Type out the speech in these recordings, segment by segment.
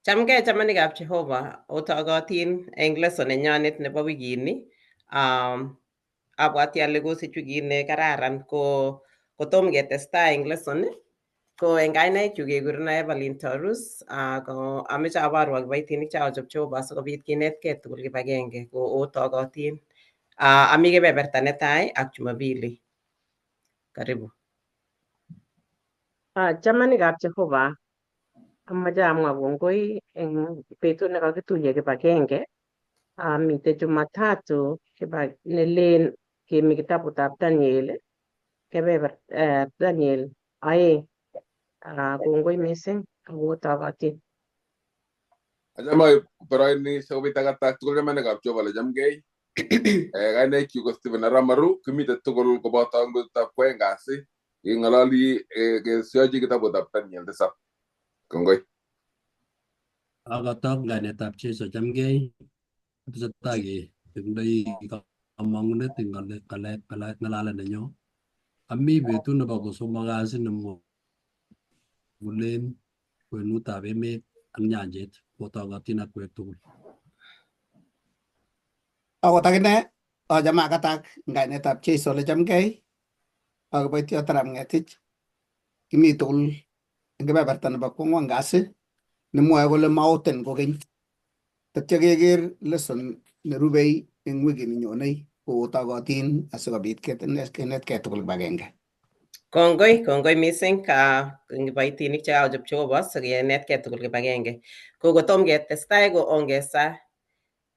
Chamgei chamanikab Jehova, otogotin eng lesson nenyonet nebo wikini. Abwati ale kosich wikit nekararan ko kotom ketestai eng lesson ko eng kainaikchu kekureno Evelyn Torus ko ameche aborwok kiboitinik chakochop Jehova asikobit kinetkei tugul kibagenge ko otogotin. Ami kebeberta netai ak Jumapili. Karibu. Chamanikab Jehova, amache amwa kongoi eng betut nekakituye kibagenge. Mitei Jumatatu nelen kemi kitabutab Daniel, kebeber Daniel 2. Kongoi mising ako togotin. Achame boroini sikobit akatak tugul chamanikab Jehova le chamgei. Kainaikchu ko Stephen Arap Maru, kimite tugul koboto eng betutab kwoeng kasi keng'ololi kesiochi kitabutab Daniel 7. Kongoi. Akotok kainetab Jesu chamgei. Tesetai ketindoi kamang'unet eng ng'alalet nenyo. Ami betut nebo kosomok kasi nemwoe kolen kwenutab emet ak nyanjet kotogotin akwek tugul. Akot akine achame akatak eng kainetab Jesu ole chamgei ak kiboitiot Arap Ngetich kimi tugul eng kebeberta nebo kwangwan kasi nemwoe kole maoten kokeny tetyo keker lesson nerubei eng wikini nyonei kotogotin asikobit kenetkei tugul kibagenge. Kongoi, kongoi mising kiboitinik chekakochop Jehova sikenetkei tugul kibagenge. Ko kotom ketestai ko ongesa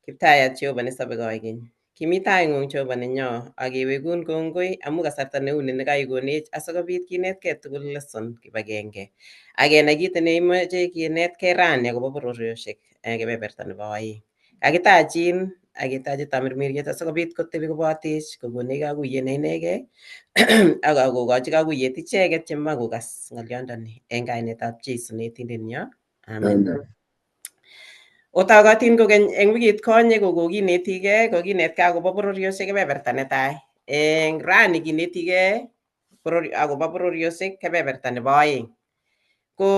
Kiptayat Jehova nesobe koikeny. Kimi taing'ung Jehova nenyo ak kewekun kongoi amu kasarta neu ni nekaikonech asikobit kinetkei tugul lesson kibagenge. Ak kenai kit neimoche kinetkei rani akobo bororiosiek kebeberta nebo 2. Kakitachin ak ketache tamirmiriet asikobit kotebi kobotech kokonech kakuyet ne inegei ak kokochi kakuyet icheket chemakokas ng'olyondoni eng kainetab Jesu netindenyo. Amen. Otogotin kokeny eng wikit konye ko kokinetikei kokinetkei akobo bororiosiek kebeberta netai. Eng rani kinetikei akobo bororiosiek kebeberta nebo 2. Ko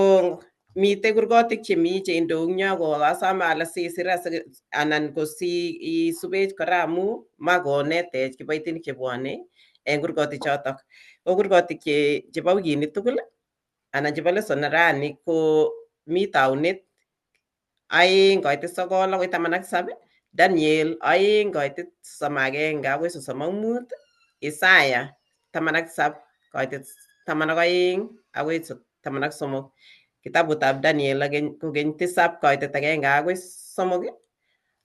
mitei kurgotik chemi cheindou eng yo ko asome ale sisir anan ko si isubech kora amu makonetech kiboitinik chebwone eng kurgotik chotok. Ko kurgotik chebo wikini tugul anan chebo lesson rani ko mi taunet 2 koitit 9 akoi 17, Daniel 2 koitit 31 akoi 35, Isaya 17 koitit 12 akoi 13. Kitabutab Daniel kokeny 7 koitit 1 akoi 3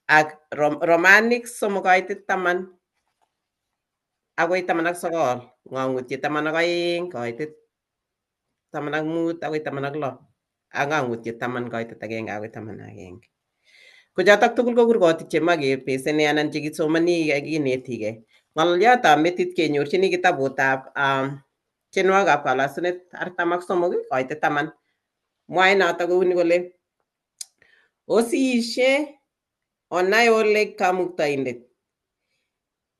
ak Romanik 3 koitit 10 akoi 19, Ng'ang'utiet 12 koitit 15 akoi 16 ak Ng'ang'utiet 10 koitit 1 akoi 11. Ko chotok tugul ko kurgotik chemakepeseni anan chekisomoni kinetikei. Ng'olyotab metit kenyorchini kitabutab tienwogikab kalosunet 43 koitit 10. Mwae notok kouni kole osiishe onai ole kamuktaindet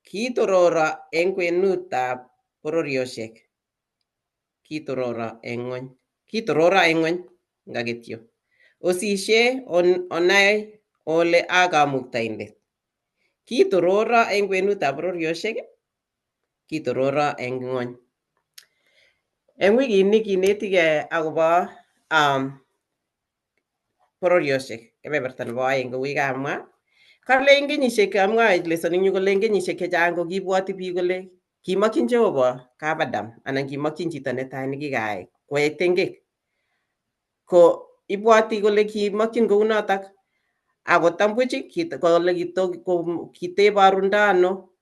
kitororo eng kwenutab bororiosiek kitororo eng ng'ony kitororo eng ng'ony ngaketyo osishe onai ole a kamuktaindet kitororo eng kwenutab bororiosiek kitororo eng ng'ony. Eng wikini kinetikei akobo bororiosiek kebeberta nebo 2 kou yekamwa. Kale eng kenyisiek amwa lesson eng yu kole eng kenyisiek chechang ko kibwoti biik kole kimokyin Jehova kabadam anan kimokyin chito netai nekikayai koyai tengek. Ko ibwoti kole kimokyin kounotok akot tambuch kole kiteborundo ano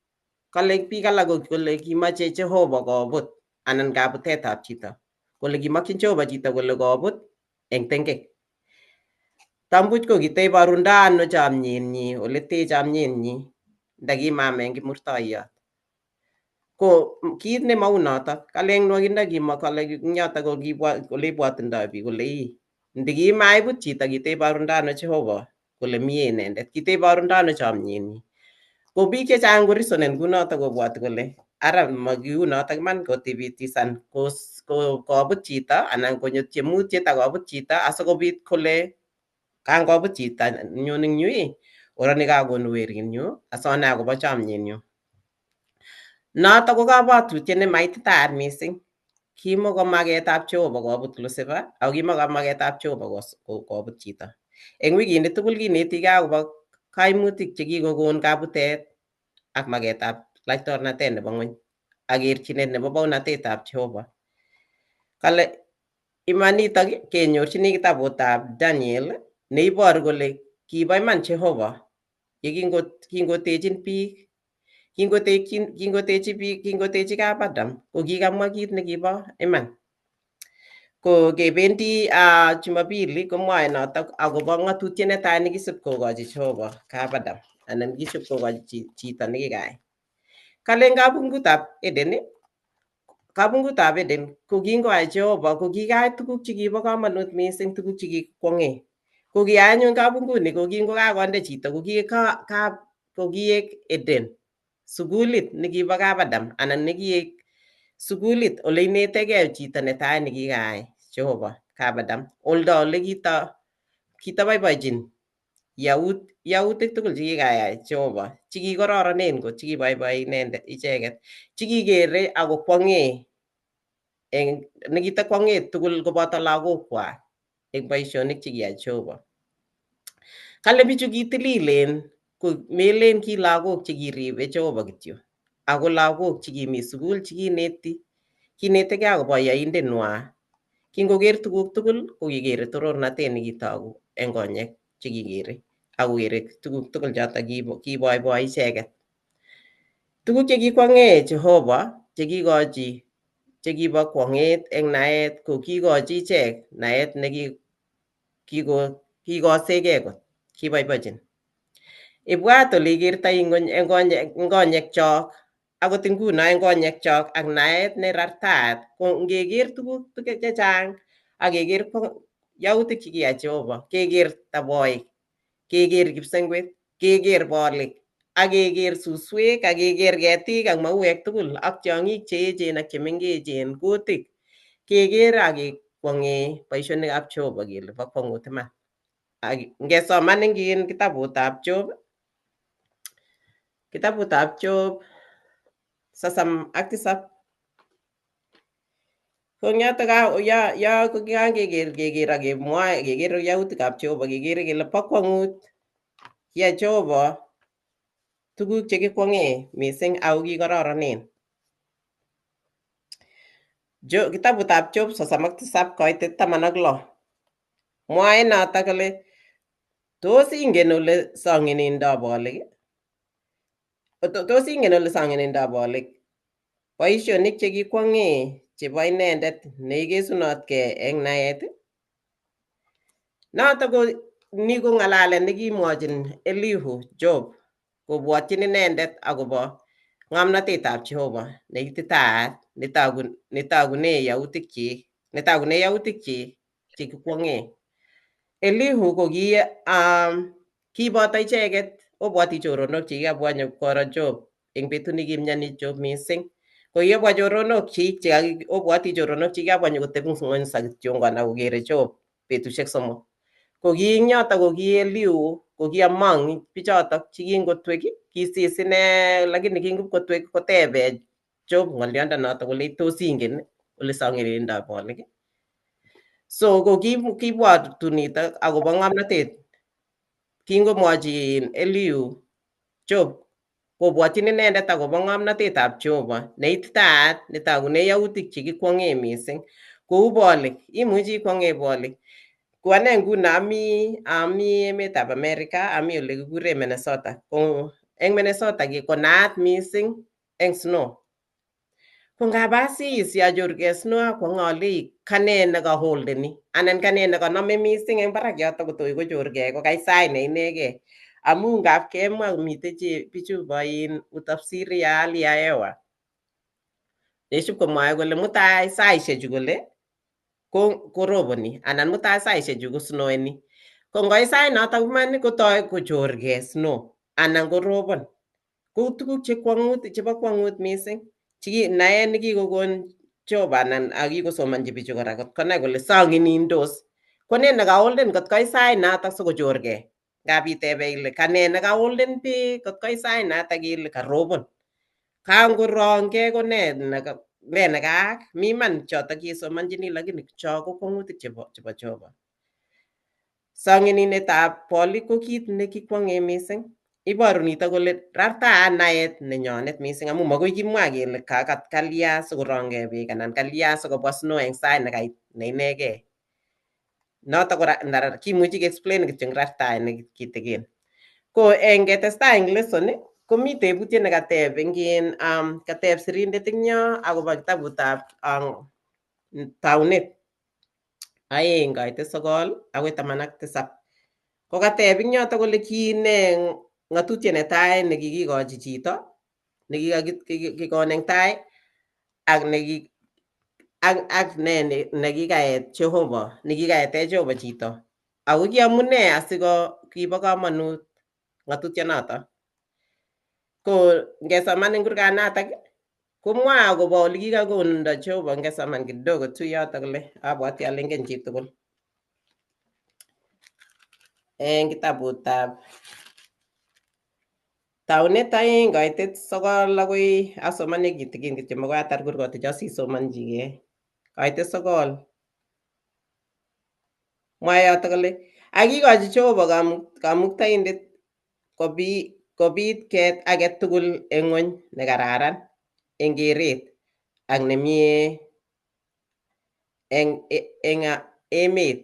kale biik alak kole kimoche Jehova kobut anan kabutetab chito kole kimokyin Jehova chito kole kobut eng tengek. Tambuch ko kiteborundo ano chomyenyi ole tee chomyenyi ndakimame eng kimurtoiyot. Ko kit nemau notok kale eng nwokindo kimwa kole eng yotok ko ole ibwotindoi biik kole ii ndikimaibut chito kiteborundo ano Jehova kole mie inendet kiteborundo ano chomyenyi. Ko biik chechang ko reasonen kunotok kobwoti kole ara makiunotok iman kotibitisan kobut chito anan konyo tiemutiet ak kobut chito asikobit kole Kangobut chito nyun eng yu ii, oroni kakonu werinyu asonai akobo chomyenyu. Notok ko kabwatutiet ne maititaat mising. Kimoko maketab Jehova kobut Lucifer ako kimoko maketab Jehova kobut chito. Eng wikini tugul kinetigei akobo kaimutik chekikokon kabutet ak maketab laitornatet nebo ng'ony ak kerchinet nebo bounatetab Jehova. Kale imanitok kenyorchini kitabutab Daniel neiboru kole kibo iman Jehova yekingotechin biik kingotechi biik kingotechi kap Adam ko kikamwa kit nekibo iman. Ko kebendi Jumapili komwoe notok akobo ng'atutiet netai nekisip kokochi Jehova kap Adam anan kisip kokochi chito nekikayai. Kale eng kabungutab Eden kabungutab Eden ko kingoyai Jehova ko kikayai tuguk chekibo komonut mising, tuguk chekikwong'e. Ko kiyai anyun kabunguni ko kingokakonde chito ko kiek Eden sukulit nekibo kap Adam anan nekiek sukulit ole inetegei chito netai nekikayai Jehova kap Adam oldo ole kitoboiboichin yautik tugul chekikayai Jehova chekikororonen kot chekiboiboi inendet icheket chekikere akokwong'e eng nekitokwong'e tugul koboto lagokwak eng boisionik chekiyai Jehova. Kale bichu kitililen ko melen ki lagok chekiribe Jehova kityo ako lagok chekimi sukul chekineti kinetegei akobo yoindenwa. Kingoker tuguk tugul ko kikere torornatet nekitogu eng konyek chekikere akokere tuguk tugul chotok kiboiboi icheket. Tuguk chekikwong'e Jehova chekikochi chekibo kwong'et eng naet ko kikochi ichek naet nekikosekei kot kiboibochin. Ibwat ole ikertoi ng'ony eng konyekchok akot nguno eng konyekchok ak naet nerartaat ko ngeker tuguk chechang ak keker yautik chekiyai Jehova keker taboik keker kipsengwet keker bolik ak keker suswek ak keker ketik ak mauek tugul ak tiong'ik cheechen ak chemengechen kutik keker ak kekwong'e boisionikab Jehova kele bo kwong'ut iman. Ak ngesoman eng kitabutab Job kitabutab Job 37 ko eng yotok ya kokangeker keker ak kemwoe keker yautikab Jehova kekere kele bo kwong'ut kiyai Jehova tuguk chekikwong'e mising ako kikororonen. Kitabutab Job 37 koitet 16 mwae notok kole tos ingen ole song'inindo bolik? Tos ingen ole song'inindo bolik? Boisionik chekikwong'e chebo inendet neikesunotkei eng naet. Notok ko ni ko ng'alalet nekimwochin Elihu Job kobwotyin inendet akobo ng'omnotetab Jehova neititaat netogune yautikyik netogune yautikyik chekikwong'e. Elihu ko kiboto icheket obwoti choronok chekikabwa nyokoro Job eng betut nekimyoni Job mising. Ko kikabwa choronokchik obwoti choronok chekikabwa nyokoteb ng'ony kityongon ak kokere Job betusiek somok. Ko ki eng yotok ko ki Elihu ko ki among bichotok chekingotwek kisis ine lakini kingipkotwek kotebe Job ng'oliondo kole tos ingen ole song'irindo bolik. So ko kibwatu nitok akobo ng'omnotet kingomwochi Elihu Job kobwotyin inendet akobo ng'omnotetab Jehova neititaat netogune yautik chekikwong'e mising kou bolik imuchi ikwong'e bolik. Ko ane nguno ami emetab America ami ole kikure Minnesota ko eng Minnesota ko naat mising eng snow. Ko ngap asis achorkei snow akwong'e ale kane nekaholdeni anan kane nekanome mising eng barak yotok kotoi kochorkei ko kait sait ne inegei amu ngap kemwa mitei bichu bo utafsiri ya hali ya hewa neisip komwoe kole mutai saishechu kole koroboni anan mutai saishechu kosnoweni. Ko ngoit sait notok iman kotoi kochorkei snow anan korobon. Ko tuguk chebo kwong'ut mising naet nekikokon Jehova anan ak kikosomonchi bichu kora kot konai kole song'inindos Ko ne nekaolden kot koit sait notok sikochorgei? Ngap itebe ile kane nekaolden beek kot koit sait notok ile karobon. Kangorongkei ko ne nekaak? Mi iman chotok chesomonchini lakini cho ko kwong'utik chebo Jehova. Song'ininetab bolik ko kit nekikwong'e mising. Iboru nitok kole rartaat naet nenyonet mising amu makoi kimwa kele kalya sikorongkei beek anan kalya sikobwa snow eng sait nekait neinegei. Notok kora kimuchi ke-explain kityo eng rartaet nekitikin. Ko eng ketestai eng lesson komi tebutiet nekateb eng kateb sirindet eng yo akobo kitabutab taunet 2 koitet 9 akoi 17. Ko kateb eng yoto kole ki ne ng'atutiet netai nekikikochi chito nekikakikon eng tai ak ak ne nekikaet Jehova nekikaete Jehova chito ako ki amune asiko kibo komonut ng'atutyonoto. Ko ngesoman eng kurganatak komwa akobo olekikakonundo Jehova ngesoman kidogo tu yoto kole abwati ale ingen chitugul. Eng kitabutab Taunet 2 koitet 9 akoi asomani kitikin kityo makoi atar kurgoticho sisomonchigei. Koitet 9. Mwae yoto kole akikochi Jehova kamuktaindet kobit ket age tugul eng ng'wony nekararan eng keret ak nemie eng emet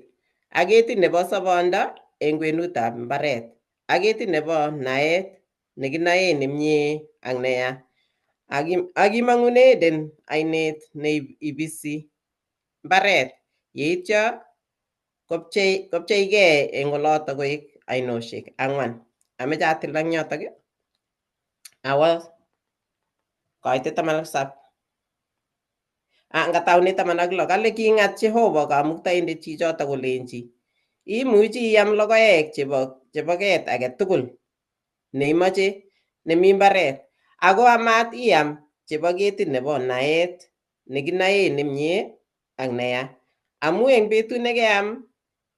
ak ketit nebo sobondo eng kwenutab mbaret ak ketit nebo naet nekinoen nemie ak neya ak kimong'une Eden ainet neibisi mbaret yeityo kopcheigei eng oloto koek ainosiek ang'wan. Ameche atil eng yotok awo koitet 17. Nga taunet 16 kale king'at Jehova kamuktaindet chichoto kolenji imuchi iam logoek chebo ket age tugul neimoche nemi mbaret ako amat iam chebo ketit nebo naet nekinoen nemie ak neya amu eng betut nekeam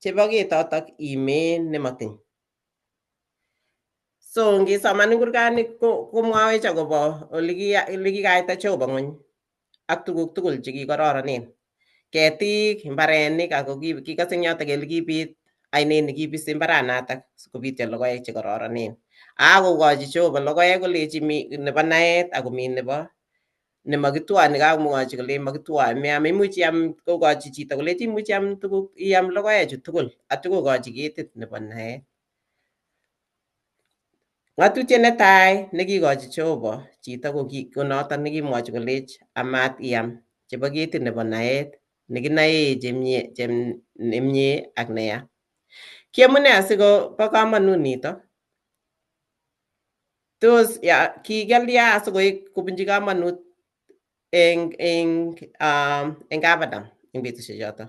chebo ketotok imee nematiny. So ngisoman eng kurgani komwawech akobo olekikaita Jehova ng'wony ak tuguk tugul chekikororonen. Ketik, mbarenik ako kikose eng yotok kele kibit ainet nekibisi mbaranatak sikobityo logoek chekororonen. Akokochi Jehova logoek kolechi mi nebo naet akomi nebo nemakitwoe nekamwochi kole makitwoe meam imuch iam kokochi chito kolechi imuch iam tuguk iam logoechu tugul atyo kokochi ketit nebo naet. Ng'atutiet netai nekikochi Jehova chito ko notok nekimwochi kolech amat iam chebo ketit nebo naet nekinoe nemie ak neya. Ki amune asikobo komonut nito? Tos kikalya asikoek kobunchi komonut eng kap Adam eng betusiek choto.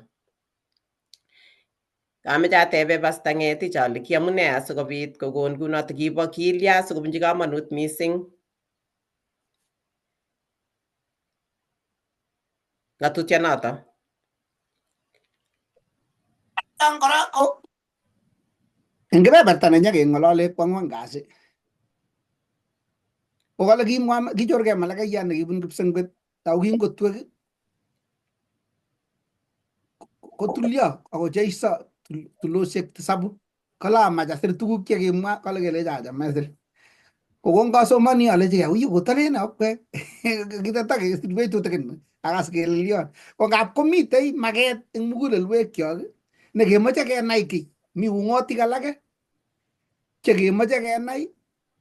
Ameche atebe Pastor Ng'etich ale ki amune asikobit kokon kunotok kibo kilya asikobunchi komonut mising ng'atutyonoto. Kora ko eng kebeberta nenyo keng'olole ko ang'wan kasi. Ko kale kimwa kichorgei malakaiyan nekibun kipsengwet ako kingotwek kotulyo ako cheiso tulosiek tisabu. Kale amach asir tuguk chekimwa kale kelecho acha mesir. Ko kongasomoni alechi uyu kotolen akwek kitata kesirwech tutikin akas kelelyon. Ko ngap komitei maket eng mugulelwekyok nekemoche kenai kiy. Mi ung'otik alake chekemoche kenai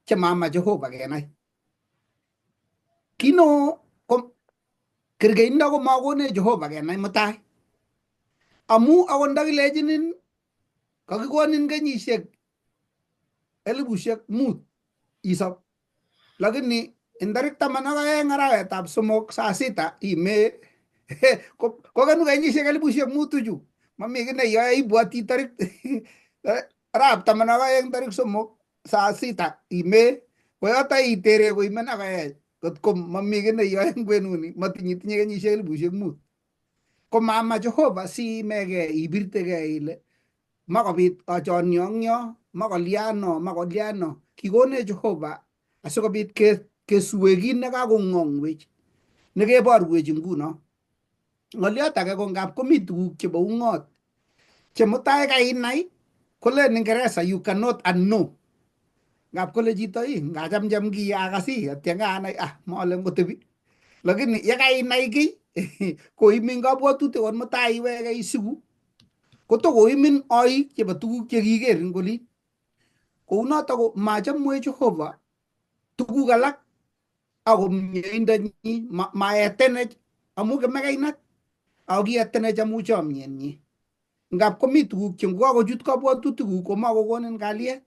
chemama Jehova kenai. Kino ko kerkeindo ko makonech Jehova kenai mutai. Amu akot ndakilechinin kakikonin kenyisiek 5,000 isob. Lakini en tarik 12 arawetab 3 saa 6 imee kokenu kenyisiek 5,000 chu. Mami kiy neyoe ibwoti tarik arap 12 tarik 3 saa 6 imee koyoto itere koimen ak koech kotko mami kiy neyoe eng kwenuni matinye itinye kenyisiek 5,000. Ko mama Jehova siimegei ibirtegei ile Makobit achonyongyo, makoliano, makoliano. Kikonech Jehova asikobit kesue kit nekakong'ongwech, nekeborwech nguno. Ng'oliot age ko ngap komi tuguk chebo ung'ot che mutai kainai kolen Ingeresa you cannot unknow. Ngap kole chito ii ngachamcham kiy akas ii atya kaanai ah male ngotebi. Lakini yekainai kiy koimin kabwatutik akot mutai iwege isiku kotokoimin oik chebo tuguk chekiker eng olin. Kounoto ko machamwech Jehova tuguk alak ako mieindonyi maetenech amu kimekeinat ako kietenech amu chomyenyi. Ngap komi tuguk che ngokakochut kabwatutikuk komakokonin kalyet.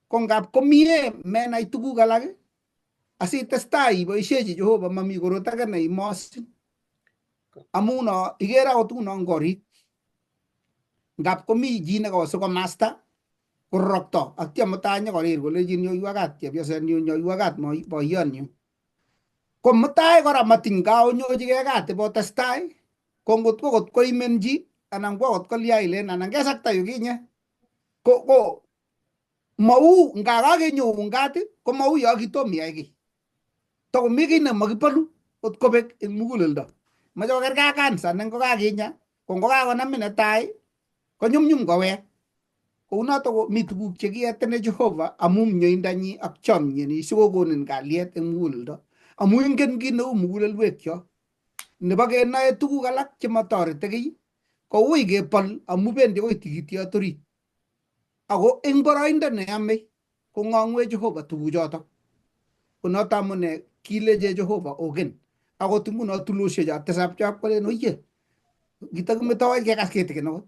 Ko ngap komie menai tuguk alak asitestai iboishechi Jehova mami korot age neimosin. Amu no ikere akot nguno eng korik ngap komi chi nekawo sikomasta kororokto atya mutai nyokorir kolechin nyoiwa kat chepyosenyu nyoiwa kat boiyonyu. Ko mutai kora matiny kaonyochigei kat ibotestai ko ngot ko kot koimen chi anan ko akot kolya ilen anan kesakta yukinye ko mau nga kakenyoun kat ko mau yo kitom iyai kiy. Tokomi kiy nemakibolu kot kobek eng muguleldo. Moche kokerkei ak cancer ne ngokakinya ko ngokakonamin netai konyumnyum kowek. Kounoto ko mi tuguk chekietene Jehova amu mieindonyi ak chomyenyi sikokonin kalyet eng muguleldo. Amu ingen kit neu mugulelwekcho. Nebo kenoe tuguk alak chemotoreti kiy koui kebol amu bendi akoi tikitiot orit. Ako eng boroindo neyamei kong'ong'wech Jehova tuguchoto. Ko noto amune kileche Jehova ogen. Akot nguno tulosiek tisap chop kolen oye kitakimetowech kekas kitikin akot.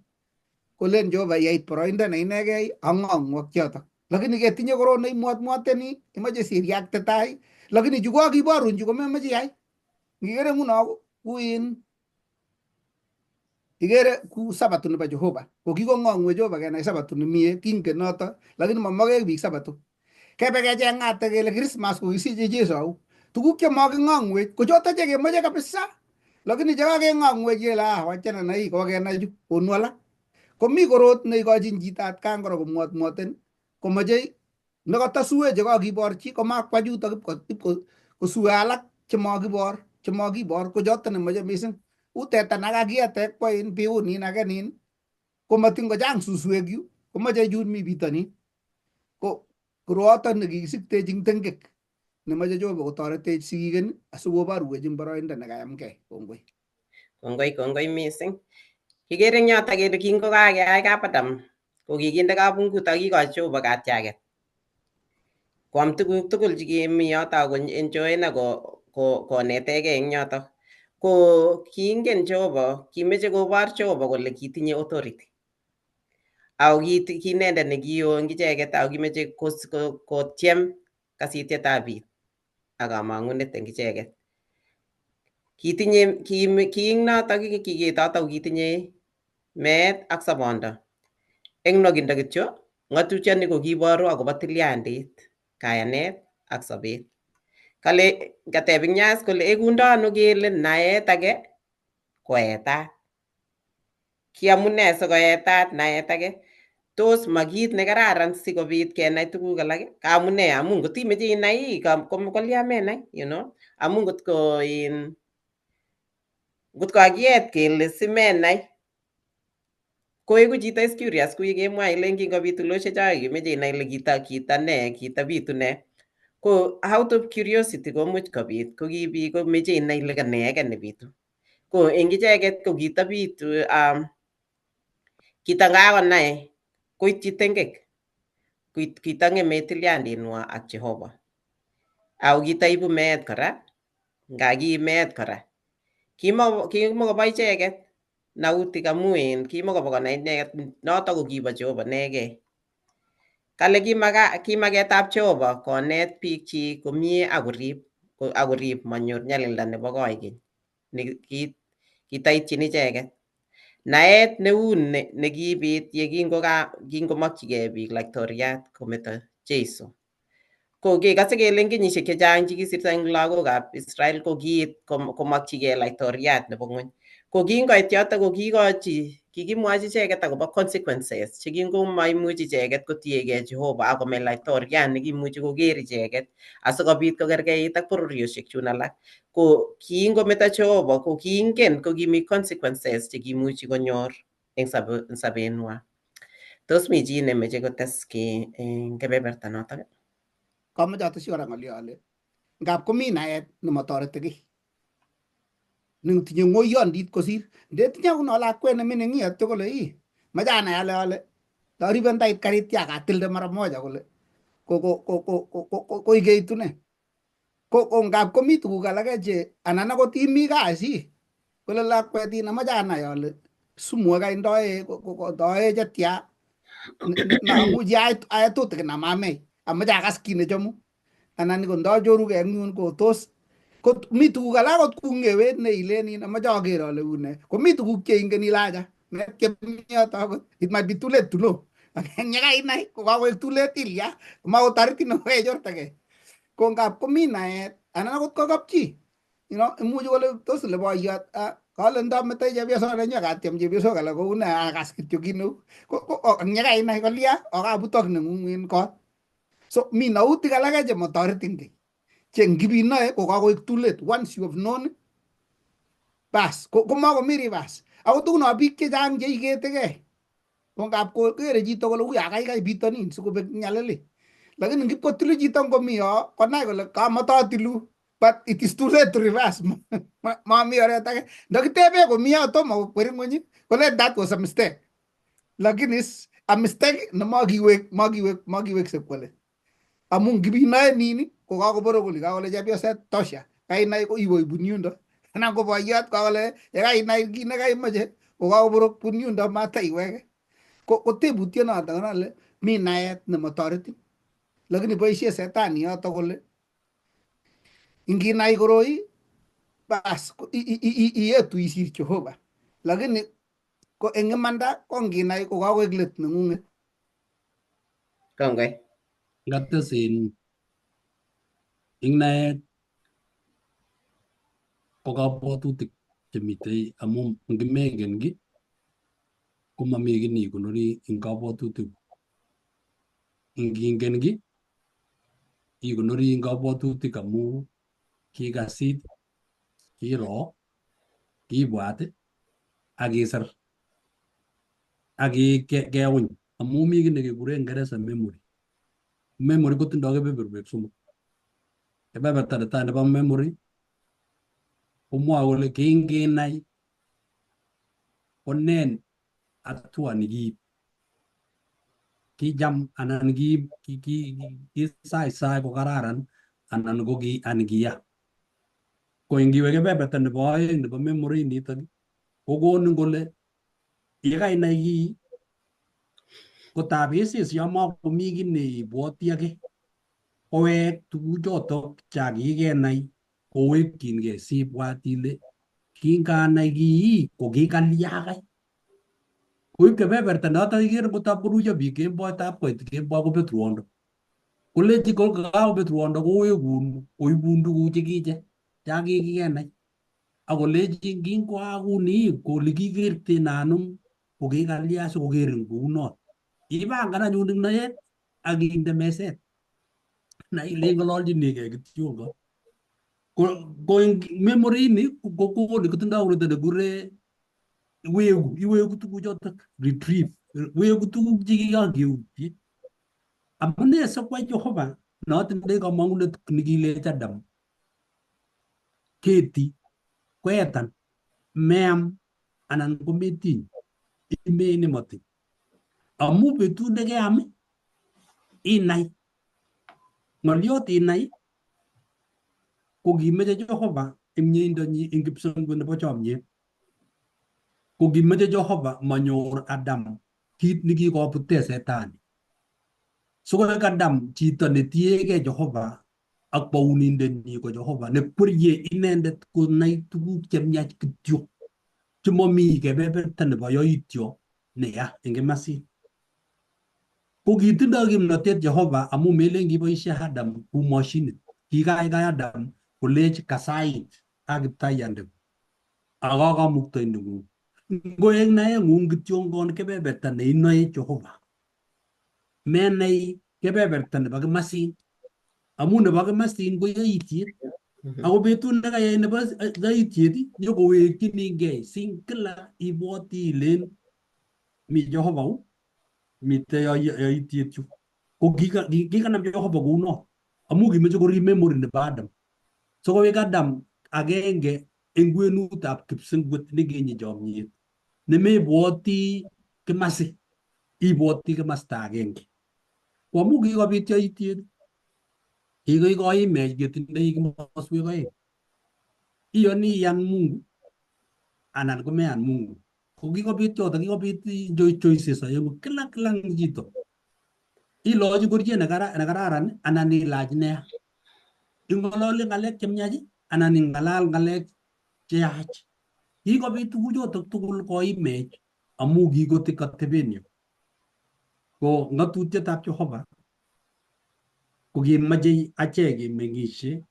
Kolen Jehova yeit boroindo ne inegei ang'ong'u ak chotok. Lakini ketinye korot neimwotmwoteni imoche siriakte tai lakini chu kokiborun chu komemoche iyai. Ngikere nguno kuin ikere ku sabatu nebo Jehova. Ko kikong'ong'wech Jehova kenai sabatu nemie kingen noto lakini mamakek biik sabatu. Kebe kecheng'ate kele Christmas ko kisiche Jesu au. Tuguk chemaking'ong'wech ko choto chekemoche kabisa. Lakini chekakeng'ong'wech kele ah wachana na hii kokenai chu konu alak. Komi korot neikochin chito atkan kora komwotmwoten komoche nekatosue chekakiborchi komakwa chutok ipko kosue alak chemakibor chemakibor ko choto nemoche missing. U teta nakakiete kwa in biunin ake nin komatin kochang suswek yu komoche chun mi bitonin. Ko koroito nekikisiktechi eng tengek nemoche Jehova kotoretech sikiken asikoborwech eng boroindo nekayamgei. Kongoi. Kongoi kongoi missing. Kikere eng yoto kele kingokakeai kap Adam ko kikinde kabungut ak kikochi Jehova katiaket. Koam tuguk tugul chekimi yoto ak enjoyen ak konetegei eng yoto. Ko kiingen Jehova, kimeche kobor Jehova kole kitinye authority. Ako ki inendet nekio eng icheket ako kimeche kotyem kasitietab biik ak kamang'unet eng icheket. Kitinye ki ing notok kiketoto kitinye meet ak sobondo. Eng nwokindo kityo, ng'atutioni ko kiboru akobo tilyandit, kayanet ak sobet. Kale kateb Ignace kole ekundo ano kele naet age koetat. Ki amune sikoetat naet age? Tos ma kit nekararan sikobit kenai tuguk alak? Amune amu ngot imeche inai kolya menai amu ngotko in ngotko kakiet kele simenai koeku chito is curious ku yekemwa ilen kingobit tulosiek cho kimeche inai ile kita ne kitabitu ne. Ko out of curiosity komuch kobit ko ki biik komeche inai ile kanee age nebitu. Ko eng icheket ko kitabitu kita ngakonai koityi tengek kitang'eme tilyandinwa ak Jehova. Ako kitaibu meet kora nga ki meet kora. Kimokobo icheket nautik amu en kimokobo konai icheket noto ko kibo Jehova inegei. Kale kimaketab Jehova konet biikchik komie akorib manyor nyalilda nebo koikeny ne kitaityin icheket. Naet neu nekibit ye kingomokyigei biik laitoriat kometo Jesu. Ko kekose kele eng kenyisiek chechang chekisirto eng lagokab Israel ko kiit komokyigei laitoriat nebo ng'weny. Ko kingoit yoto ko kiikochi Kikimwochi icheket akobo consequences chekinkomaimuch icheket kotiegei Jehova akome laitoriat nekimuchi koker icheket asikobit kokerkeit ak bororiosiek chun alak. Ko kingometo Jehova ko kiingen ko kimi consequences chekimuchi konyor eng sobenwa. Tos mi chi nemeche kotes ki eng kebeberta notok? Kamoche atesyi kora ng'olyo ale ngap komi naet nemotoreti kiy netinye ng'oyondit kosir ndetinye kuno lakwet nemining atyo kole ii mache anai ale ndaribe ndait karit ya katilde mara moja kole ko ikeitu ne ko ngap komi tuguk alake che anan akot imi kasi kole lakwet in amache anai ale sumu kai ndoe ndoe chetya amuchi ae tutikin amamei amache akas kit nechomu anan ko ndochorugei eng yun ko tos ko mi tuguk alak akot kungewet ne ilen in amache aker ale une komi tuguk cheingen ile acha metyem yoto akot it might be too late to know yekainai ko kakoek too late ilya makotoretin kokechortegei ko ngap komi naet anan akot ko kapchi imuchi kole tos le boiyot kale ndametoi chepyoso nenyu akatyem chepyosok alak kou ne akas kityo kit neu ko ang yekainai kolya akabutok neng'ung en kot. So mi nautik alake chemotoretin kiy che ngibinoe ko kakoek too late. Once you have known, bas komakomi reverse. Ako tuguno biik chechang cheiketekei ko ngap kokere chito kole uya kaikai bitonin sikobek nyalili, lakini ngipkotilu chito ngomi yo konai kole kamatotilu, but it is too late to reverse. Mami oret age ndakitebe komi yo tomo kokweri ng'weny kole that was a mistake, lakini a mistake nemakiwek makiwek makiwekse kwale amu ngibinoe nini ko kakoborok kole kakole chepyoset tosha kainai ko iwe ibun yundo anan ko boiyot kakole yekainai kit nekaimoche ko kakoborok bun yundo mataiweke. Ko tebutiet noto ale mi naet nemotoretin lakini boisie setani yoto kole inginai koroi bas iyetu isir Jehova, lakini ko eng imanda ko nginai ko kakoek let neng'ung'et. Kongoi. Ngates in ing naet ko kabwatutik chemitei amu ngimengen ki komami kiy neikonori eng kabwatutik. Ngingen ki ikonori eng kabwatutik amu kikasit, kiro, kiibwat ak kisir ak keuny amu mi kiy nekekure Ingeresa memory. Memory kotindoi kebeberwek somok. Kebeberta netai nebo memory komwoe kole kinginai konen hatua nekiib kicham anan kisaisai ko kararan anan ko ki anan kiya. Ko ingiwe kebeberta nebo oeng nebo memory nitok kokonin kole yekainai kii kotab isis yo makomi kiy neibwoti ake kowek tuguchotok chakikenai kowekyingei sibwat ile kinganai kii ko kikalya kai. Koib kebeberta notok ikere ngotab koruiyo biik kemboi tab koit kemboi kobet ruondo. Kolechi kakobet ruondo kowekun koibun tuguk chekiche chakikenai. Akolechin kingoakuni kole kikerten anum ko kikalya sikokerin kounot. Ipangan anyun eng naet ak inde meset. Na ile ng'ololchinigei kityongon. Ko eng memory ini ko kokonu kotindoi koroito nekikure iweku iweku tuguchotok retrieve weku tuguk chekikakeutye. Amune sikwai Jehova notindoi kamong'unet nekilech Adam keti kwetan meam anan kometiny imee nemotiny. Amu betut nekeam inai ng'oliot inai ko kimeche Jehova eng mieindonyi eng kipsongwe nebo chomyet. Ko kimeche Jehova manyor Adam kit nekikobute setani. Sikoek Adam chito netiegei Jehova ak bounindenyi ko Jehova nekwerie inendet konai tuguk chemiach kityo chemomi kebeberta nebo yoityo neya eng kimasin. Ko kitindoi kimnotet Jehova amu melen kiboisie Adam kou mashinit. Kikaikai Adam kolech kasait ak kiptayandeng'ung ak akamuktaindeng'ung. Ngoek naeng'ung kityongon kebeberta neinoe Jehova. Menai kebeberta nebo kimasin. Amun nebo kimasin ko yaitiet. Ako betut nekayai nebo yaitiet nyokowekchinigei sin kila ibwoti ilen mi Jehova u mitei yaitiet yu. Ko kikanam Jehova kouno amu kimeche korib memory nebo Adam. So kowek Adam agenge eng kwenutab kipsengwet nekinyi chomyet nemebwoti kimasi ibwoti kimasta agenge. Ko amu kikobit yaitiet kikoimech ketindoi komoswek oeng. Iyoni iyan Mungu anan komeyan Mungu. Ko kikobit choto kikobit choices oengu kila kila chito. Ilochi ngoriet nekararan anan ilach neya. Ing'ololi ng'alek chemiach anan ing'alal ng'alek cheyach. Kikobit tuguchotok tugul koimech amu kikotik atebenyo. Ko ng'atutietab Jehova ko kimache achek kemeng'ishe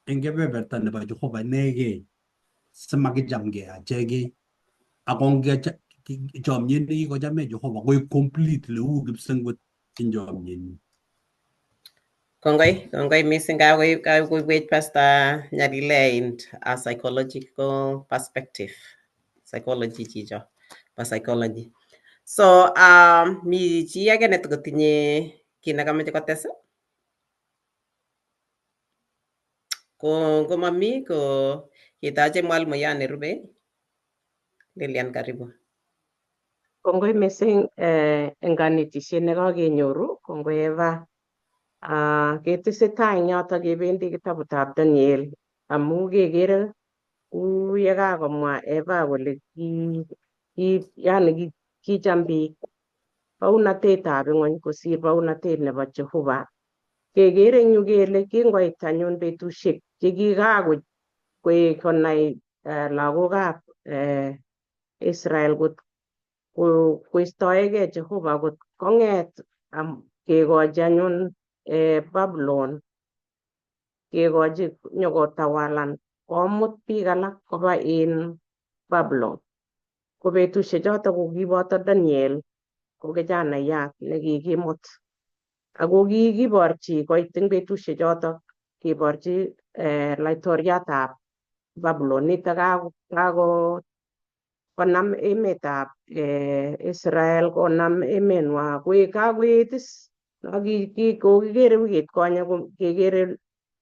eng kebeberta nebo Jehova inegei simakichamgei achegei ako chomyet nekikochamech Jehova koik complete leu kipsengwet eng chomyenyi. Kongoi, kongoi mising kakoibwech Pastor Nyalile in a psychological perspective. Psychology chicho, pa psychology. So mi chi age netokotinye kit nekameche kotes? Ko ngomami ko ketache mwalimuyat nerube Lilian, karibu. Kongoi mising eng kanetisiet nekakenyoru, kongoi Eva. Ketesetai eng yoto kebendi kitabutab Daniel amu kekere kou yekakomwa Eva kole yani kicham biik baunatetab ing'wony kosir baunatet nebo Jehova. Kekere eng yu kele kingoit anyun betusiek chekikakoek konai lagokab Israel kot koistoegei Jehova kot kong'et kekochi anyun Babylon kekochi nyokotawalan komut biik alak koba in Babylon. Ko betusiek choto ko kiboto Daniel ko kijanayat nekikimut. Ako kikiborchi koit eng betusiek choto kiborchi laitoriatab Babylon nitok kako konam emetab Israel konam emenwa kakoet is kokikere wikit konye kekere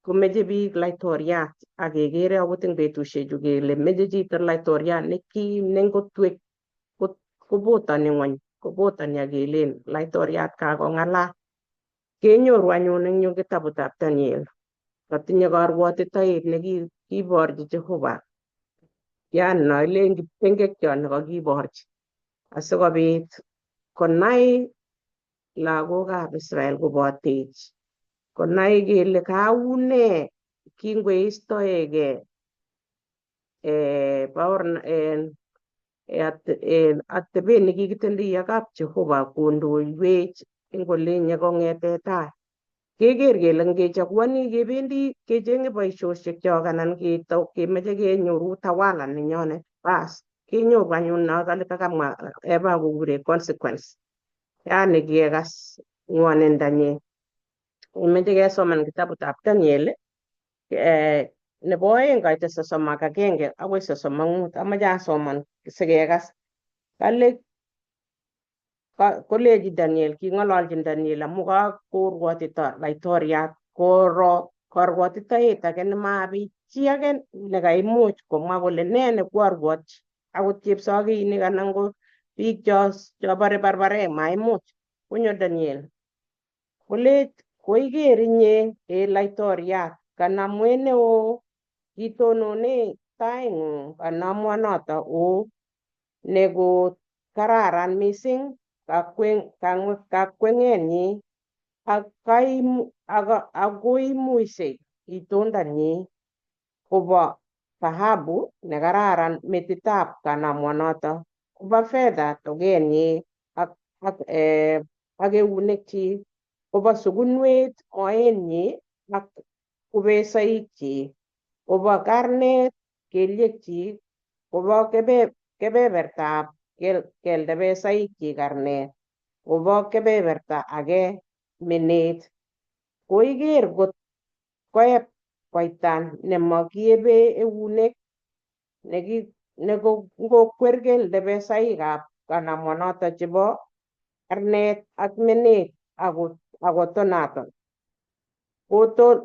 komeche biik laitoriat ak kekere akot eng betusiechu kele meche chito laitoriat nekim nengotwek kobotoni ng'wony kobotoni ak kelen laitoriat kakong'alal. Kenyoru anyun eng yu kitabutab Daniel katinye karwotitoet nekiborchi Jehova yani noilen kiptengekchot nekakiborchi asikobit konai lagokab Israel kobotech konai kele kaune kingoistoegei atebet nekikitindoi ak kap Jehova kondoiwech eng olinye kong'ete tai. Keker kele ngechaguani kebendi kechenge boisiosiek anan kemeche kenyoru utawala nenyonet bas kenyoru anyun no kakamwa Eva kokure consequence yani kekas ng'wonindanyin. Imeche kesoman kitabutab Daniel nebo oeng koite 31 akoi 35 amache asoman sikekas. Kale koleji Daniel king'ololchin Daniel amu kakorwotito laitoriat koro karwotitoet age nemabit chi age nekaimuch komwa kole ne nekwarwotchi akot chepsokinik anan ko biik chobore barbarek maimuch konyo Daniel kolech koiker inye e laitoriat kanamwet neo kitonone taing'ung kanamwanoto oo neko kararan mising kakweng'enyi akoimuisei itondonyi kobo dhahabu nekararan metitab kanamwanoto kobo fedha tokenyi ak eunekchi kobo sukunwet moenyi ak kubesoikchi kobo karnet kelyekchi kobo kebebertab keldebesaikchik karnet kobo kebeberta age menet. Koiker kot koeb koita nemokiebe eunek nekokwer keldebesaikab kanamonoto chebo karnet ak menet akotonaton.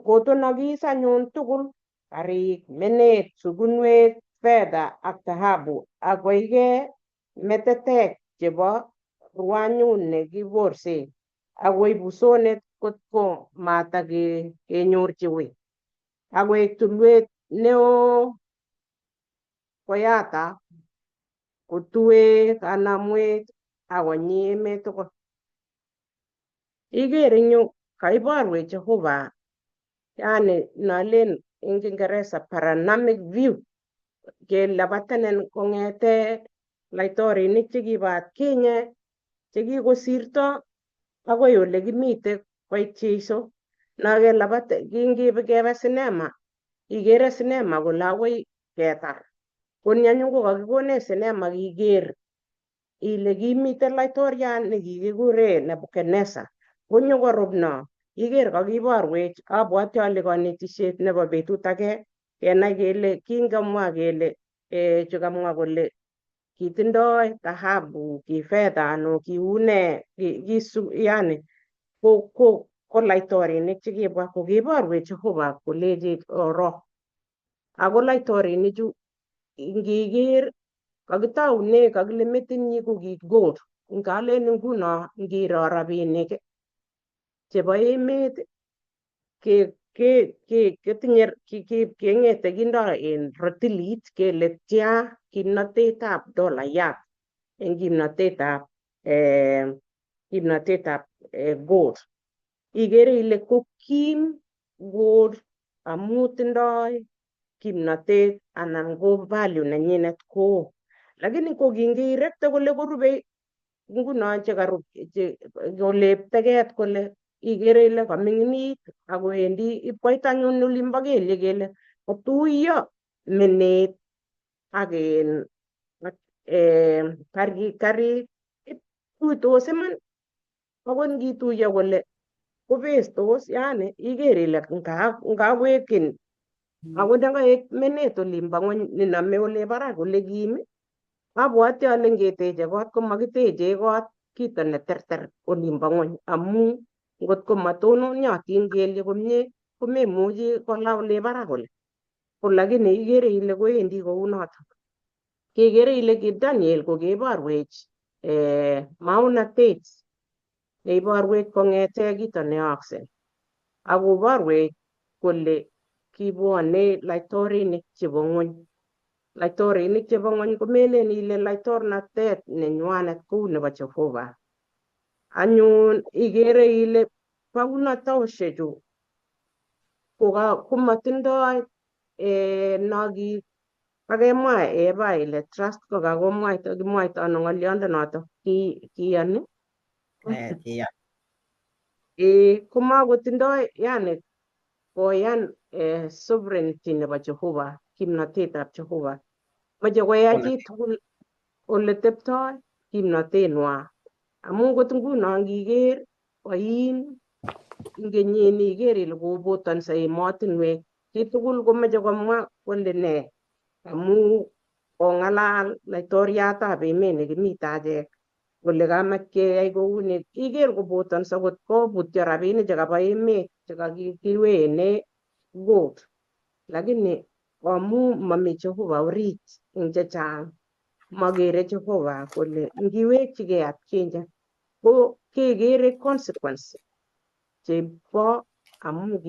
Kotonokis anyun tugul karik, menet, sukunwet, fedha ak thahabu ak koige metetek chebo rwanyut nekiborse akoib usonet kotko matakenyorchi wii akoek tulwet neo koyata kotue kanamwet akonyi emet tugul. Iker eng yu kaiborwech Jehova, yani nalen eng Kiingereza panoramic view, kelabatanen kong'ete laitorinik chekibo atkinye chekikosirto akoi ole kimite koit Jeiso. Nakelabat kingibe kebe sinema, ikere sinema kole akoi ketar. Ko ni anyun ko kakikonech sinema kiker ile kimiten laitoriat nekikikure Nebuchadnezzar. Konyo korub no, iker kakiborwech, abwati ale konetisiet nebo betut age kenai kele kingamwa kele chukamwa kole kitindoi dhahabu, ki fedha ano kiune kisu yani ko laitorinik chekibwa ko kiborwech Jehova kolechech oro. Ako laitorinichu ngiker kakitoune kakile metinyi ko ki gold. Ngalen nguno ngiro rabinik chebo emet ketinye keng'ete kindo en rotilit kele tia kimnotetab dolayat en kimnotetab gold. Ikere ile ko kim gold amu tindoi kimnotet anan ko value nenyinet ko. Lakini ko kingirekte kole korube nguno chekarub kole teket kole ikere ile kaming'init akowendi ipkoit anyun olimbo kelyek kele kotuiyo menet ak karik tuitos iman akot ngituiyo kole kobestos yani iker ile ngawekin akot ndakaek menet olimbo ng'weny nenome ole barak ole kim abwati ale ngeteche kot komakiteche kot kito neterter olimbo ng'weny amu ngot ko matononyotin kelyek komie komemuchi kola ole barak kole. Ko lakini ikere ile kowendi kounoto. Kekere ile ki Daniel ko keborwech maunatet neiborwech kong'ete kito neyookse akoborwech kole kibwone laitorinik chebo ng'weny. Laitorinik chebo ng'weny komelen ile laitornatet nenywanet kou nebo Jehova. Anyun ikere ile baunatoshechu komatindoi noki kakemwa Eva ile trust kokakomwaito kimwaito ano ng'oliondo noto kiyoni Kiyan. Komakotindoi yani koyan sovereignty nebo Jehova, kimnotetab Jehova. Moche koyai chitugul ole teptoi kimnotenwa. Amu kot nguno ngiker oin eng kenyini iker ile kobotonso emotinwek chitugul komoche komwa kole nee amu kong'alal laitoriatab emet nekimite achek kole kamach keyai kouni iker kobotonso kot kobutyo rabinik chekabo emet chekakiwene gold. Lakini amu mami Jehova orit eng chechang makere Jehova kole ngiwekchigei atkinye ko kekere consequence chebo amu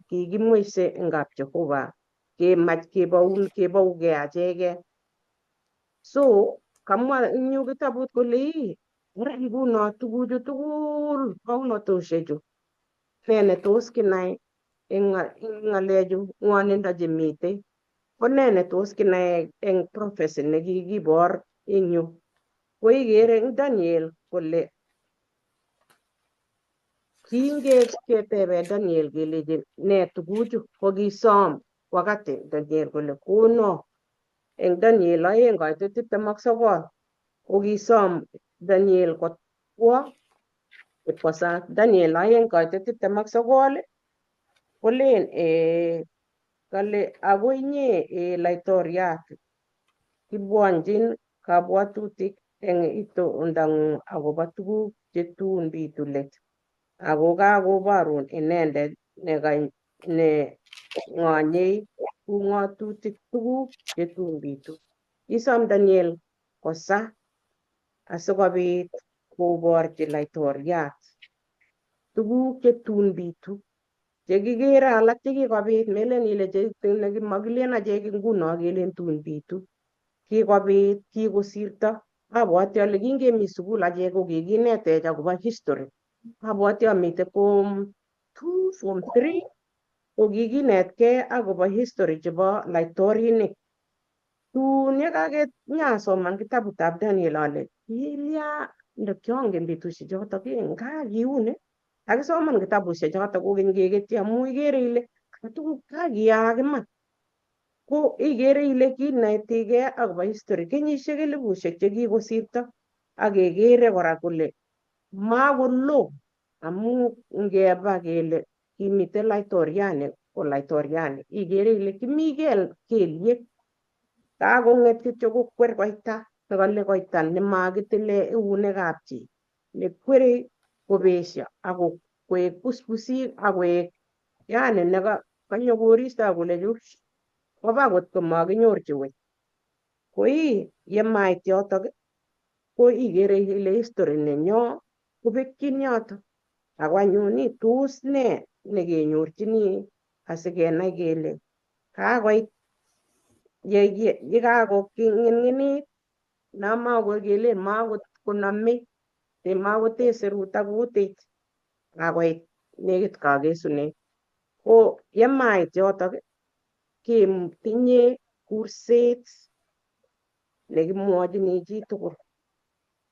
kikimweise eng kap Jehova kemach kebougei achegei. So kamwa eng yu kitabut kole ii ara nguno tuguchu tugul baunatoshechu ne netos kinai eng ng'alechu ng'wonindo chemitei ko ne netos kinai eng prophecy nekikibor eng yu. Ko ikere eng Daniel kole kingeketebe Daniel kelechi ne tuguchu ko kisom wakati Daniel kole kono Eng Daniel 2:29 kokisom Daniel kotwo ipkosa Daniel 2:29 kolen kale ako inye laitoriat kibwonjin kabwatutik eng itondang'ung akobo tuguk chetun bitu let ako kakoborun inendet ne ng'onyei ung'otutik tuguk chetun bitu. Kisom Daniel kosa asikobit koborchi laitoriat tuguk chetun bitu chekikere alak chekikobit melen ile makilen achek nguno kelen tun bitu kikobit kikosirto. Abwati ale kingemi sukul achek ko kikinetech akobo history. Abwati amite form 2 form 3 ko kikinetkei akobo history chebo laitorinik. Tun yekakenyasoman kitabutab Daniel ale kilya ndakiongen betusiek chotok nga kiuni akisoman kitabusiek chotok kokeny keketyi amu ikere ile tuguk kakiyaak iman ko ikere ile kinetigei akobo history kenyisiek elibusiek chekikosirto ak kekere kora kole makolo amu ngeba kele kimiten laitoriani ko laitoriani ikere ile kimi kelyek kakong'et kityo kokwer koita nekale koita nemakitile eunekab chi nekwerei kobesio ako koek puspusik akoek yani nekanyo koristo akole chu koba kot komakinyorchi wei. Ko ii yemait yotok ko ikere ile history nenyo kobekyin yotok. Ako anyun ii tos ne nekenyorchini asikenai kele kakoit yekakong'ing'init namakoi kelen makonomei makotee serut ak kutit kakoit nekit kakesunet. Ko yemait yotok ketinye kurset nekimwochini chitugul.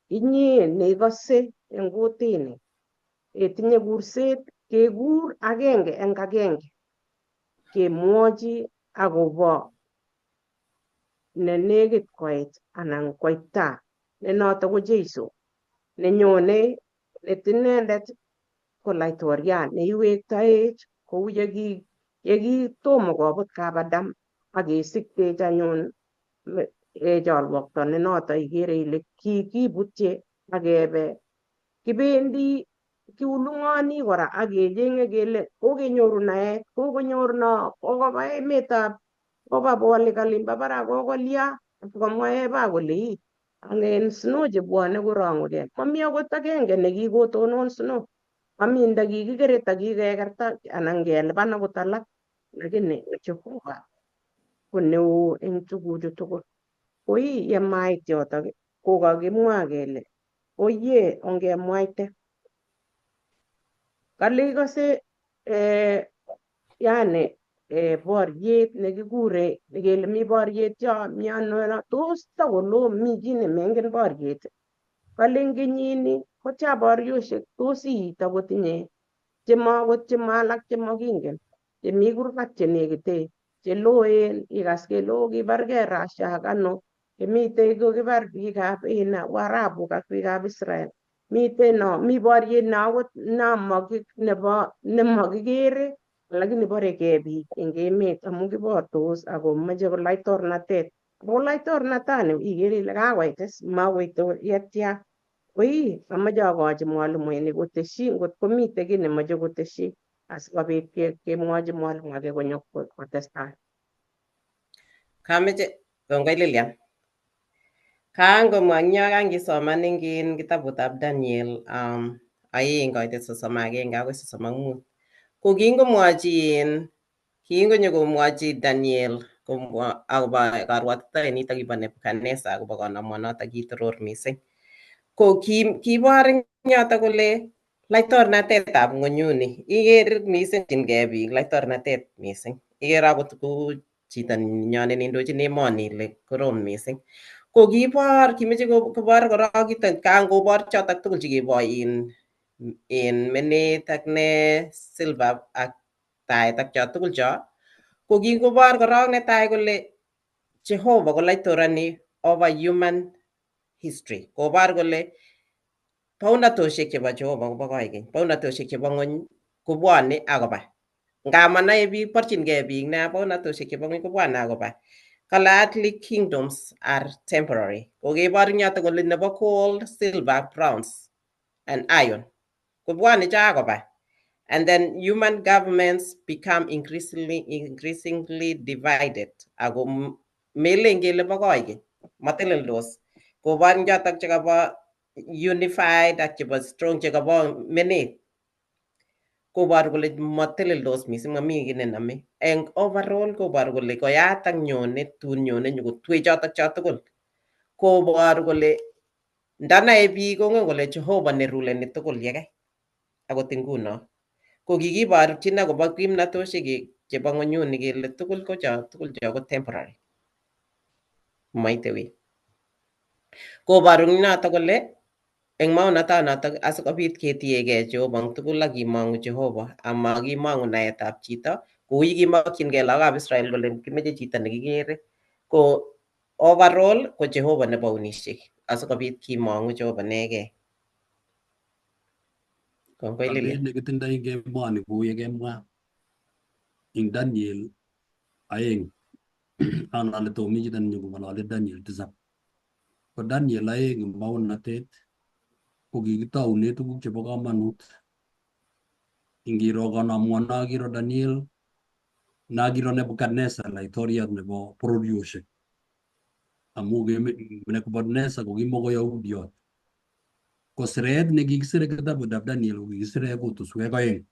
Inye neikose eng kutini itinye kurset kekur agenge eng agenge kemwochi akobo nenekit koit anan koita ne noto ko Jeiso nenyone inendet ko laitoriat neiwektoech kou yekitomo kobut kap Adam ak kesiktech anyun cholwokto ne noto ikere ile kikibutye ak kebe kibendi kiulung'oni kora ak kecheng'e kele kokenyoru naet kokonyor no kokoba emetab koba bolik olimbo barak kokolya komwae ba kole ii angen snow chebwone korong'ukei mami akot agenge nekikotonon snow mami ndakikikere takikekerta anan kelipan akot alak lakini Jehova ko neo eng tuguchu tugul. Ko ii yemait yotok kokakimwa kele oye ongemwaite. Kale ikose yani boriet nekikure kele mi boriet yo mi ano tos takolo mi chi nemengen boriet. Kale eng kenyini kotya boriosiek tos iit akot inye chemakot chemalak chemakingen chemi kurgat chenekite cheloen ikas kele oo kibargei Russia ak ano chemitei kokibar biikab Waarabu ak biikab Israel. Miten no mi boriet ne akot nebo nemakikere lakini borekei biik eng emet amu kibortos ako moche ko laitornatet. Ako laitornatani ikere ile kakoit is makoite yetya. Ko ii amoche akochi mwalimuinik koteshi ngot komite kiy nemoche koteshi asikobit kemwochi mwalimu ake konyo kotestai. Kameche kongoi Lilian. Kangomwa eng yo kangisoman eng kitabutab Daniel 2:31 akoi 35. Ko kingomwochi kingonyo komwochi Daniel akobo karwatitoet nitok kibo Nebuchadnezzar akobo konomonotok kitoror mising. Ko kibor eng yotok kole laitornatetab ng'onyuni iker mising chinkei biik laitornatet mising. Iker akot kou chito nenyo neindochin emoni ile korom mising. Ko kibor kimeche kobor korok kito kangobor chotok tugul chekibo in menet ak ne silver ak tait ak cho tugul cho ko kingobor korok netai kole Jehova ko laitorani over human history. Kobar kole baunatosiek chebo Jehova kobo koikeny, baunatosiek chebo ng'wony kobwone akoba. Ngamanai biik, borchingei biik nea baunatosiek chebo ng'wony kobwone akoba. Kale earthly kingdoms are temporary. Kokebor eng yoto kole nebo gold, silver, bronze and iron. Kobwone cho akoba. And then human governments become increasingly divided. Ako melen kele bo koikeny, mateleldos. Kobor eng chotok chekabo unified ak chebo strong chekabo menet. Koboru kole mateleldos mising, mami kiy nenome. Eng overall koboru kole koyatak nyone tun nyone nyokotwe chotok cho tugul. Koboru kole ndanae biik kongen kole Jehova neruleni tugul yekai akot nguno. Ko kikiborchin akobo kimnatosiek chebo ng'onyuni kele tugul ko cho tugul cho ko temporary. Maite wii. Koboru eng notok kole eng maonatonotok asikobit ketiegei Jehova eng tugul ak kimong'u Jehova ama kimong'u naetab chito kou yekimokyingei lagokab Israel kole kimeche chito nekikere. Ko overall ko Jehova nebounishek asikobit kimong'u Jehova inegei. Kongoi Sobet Lilian. nekitindoi eng emoni kou yekemwa eng Daniel 2 anan ale tomi chito nenyokong'olole Daniel 7. Ko Daniel 2 eng maonatet ko kikitoune tuguk chebo komonut. Ingiro konomwon akiro Daniel nakiro Nebuchadnezzar laitoriat nebo bororiosiek. Amu Nebuchadnezzar ko kimoko Yahudiot. Ko siret nekikisire kitabutab Daniel ko kikisire kutuswek oeng.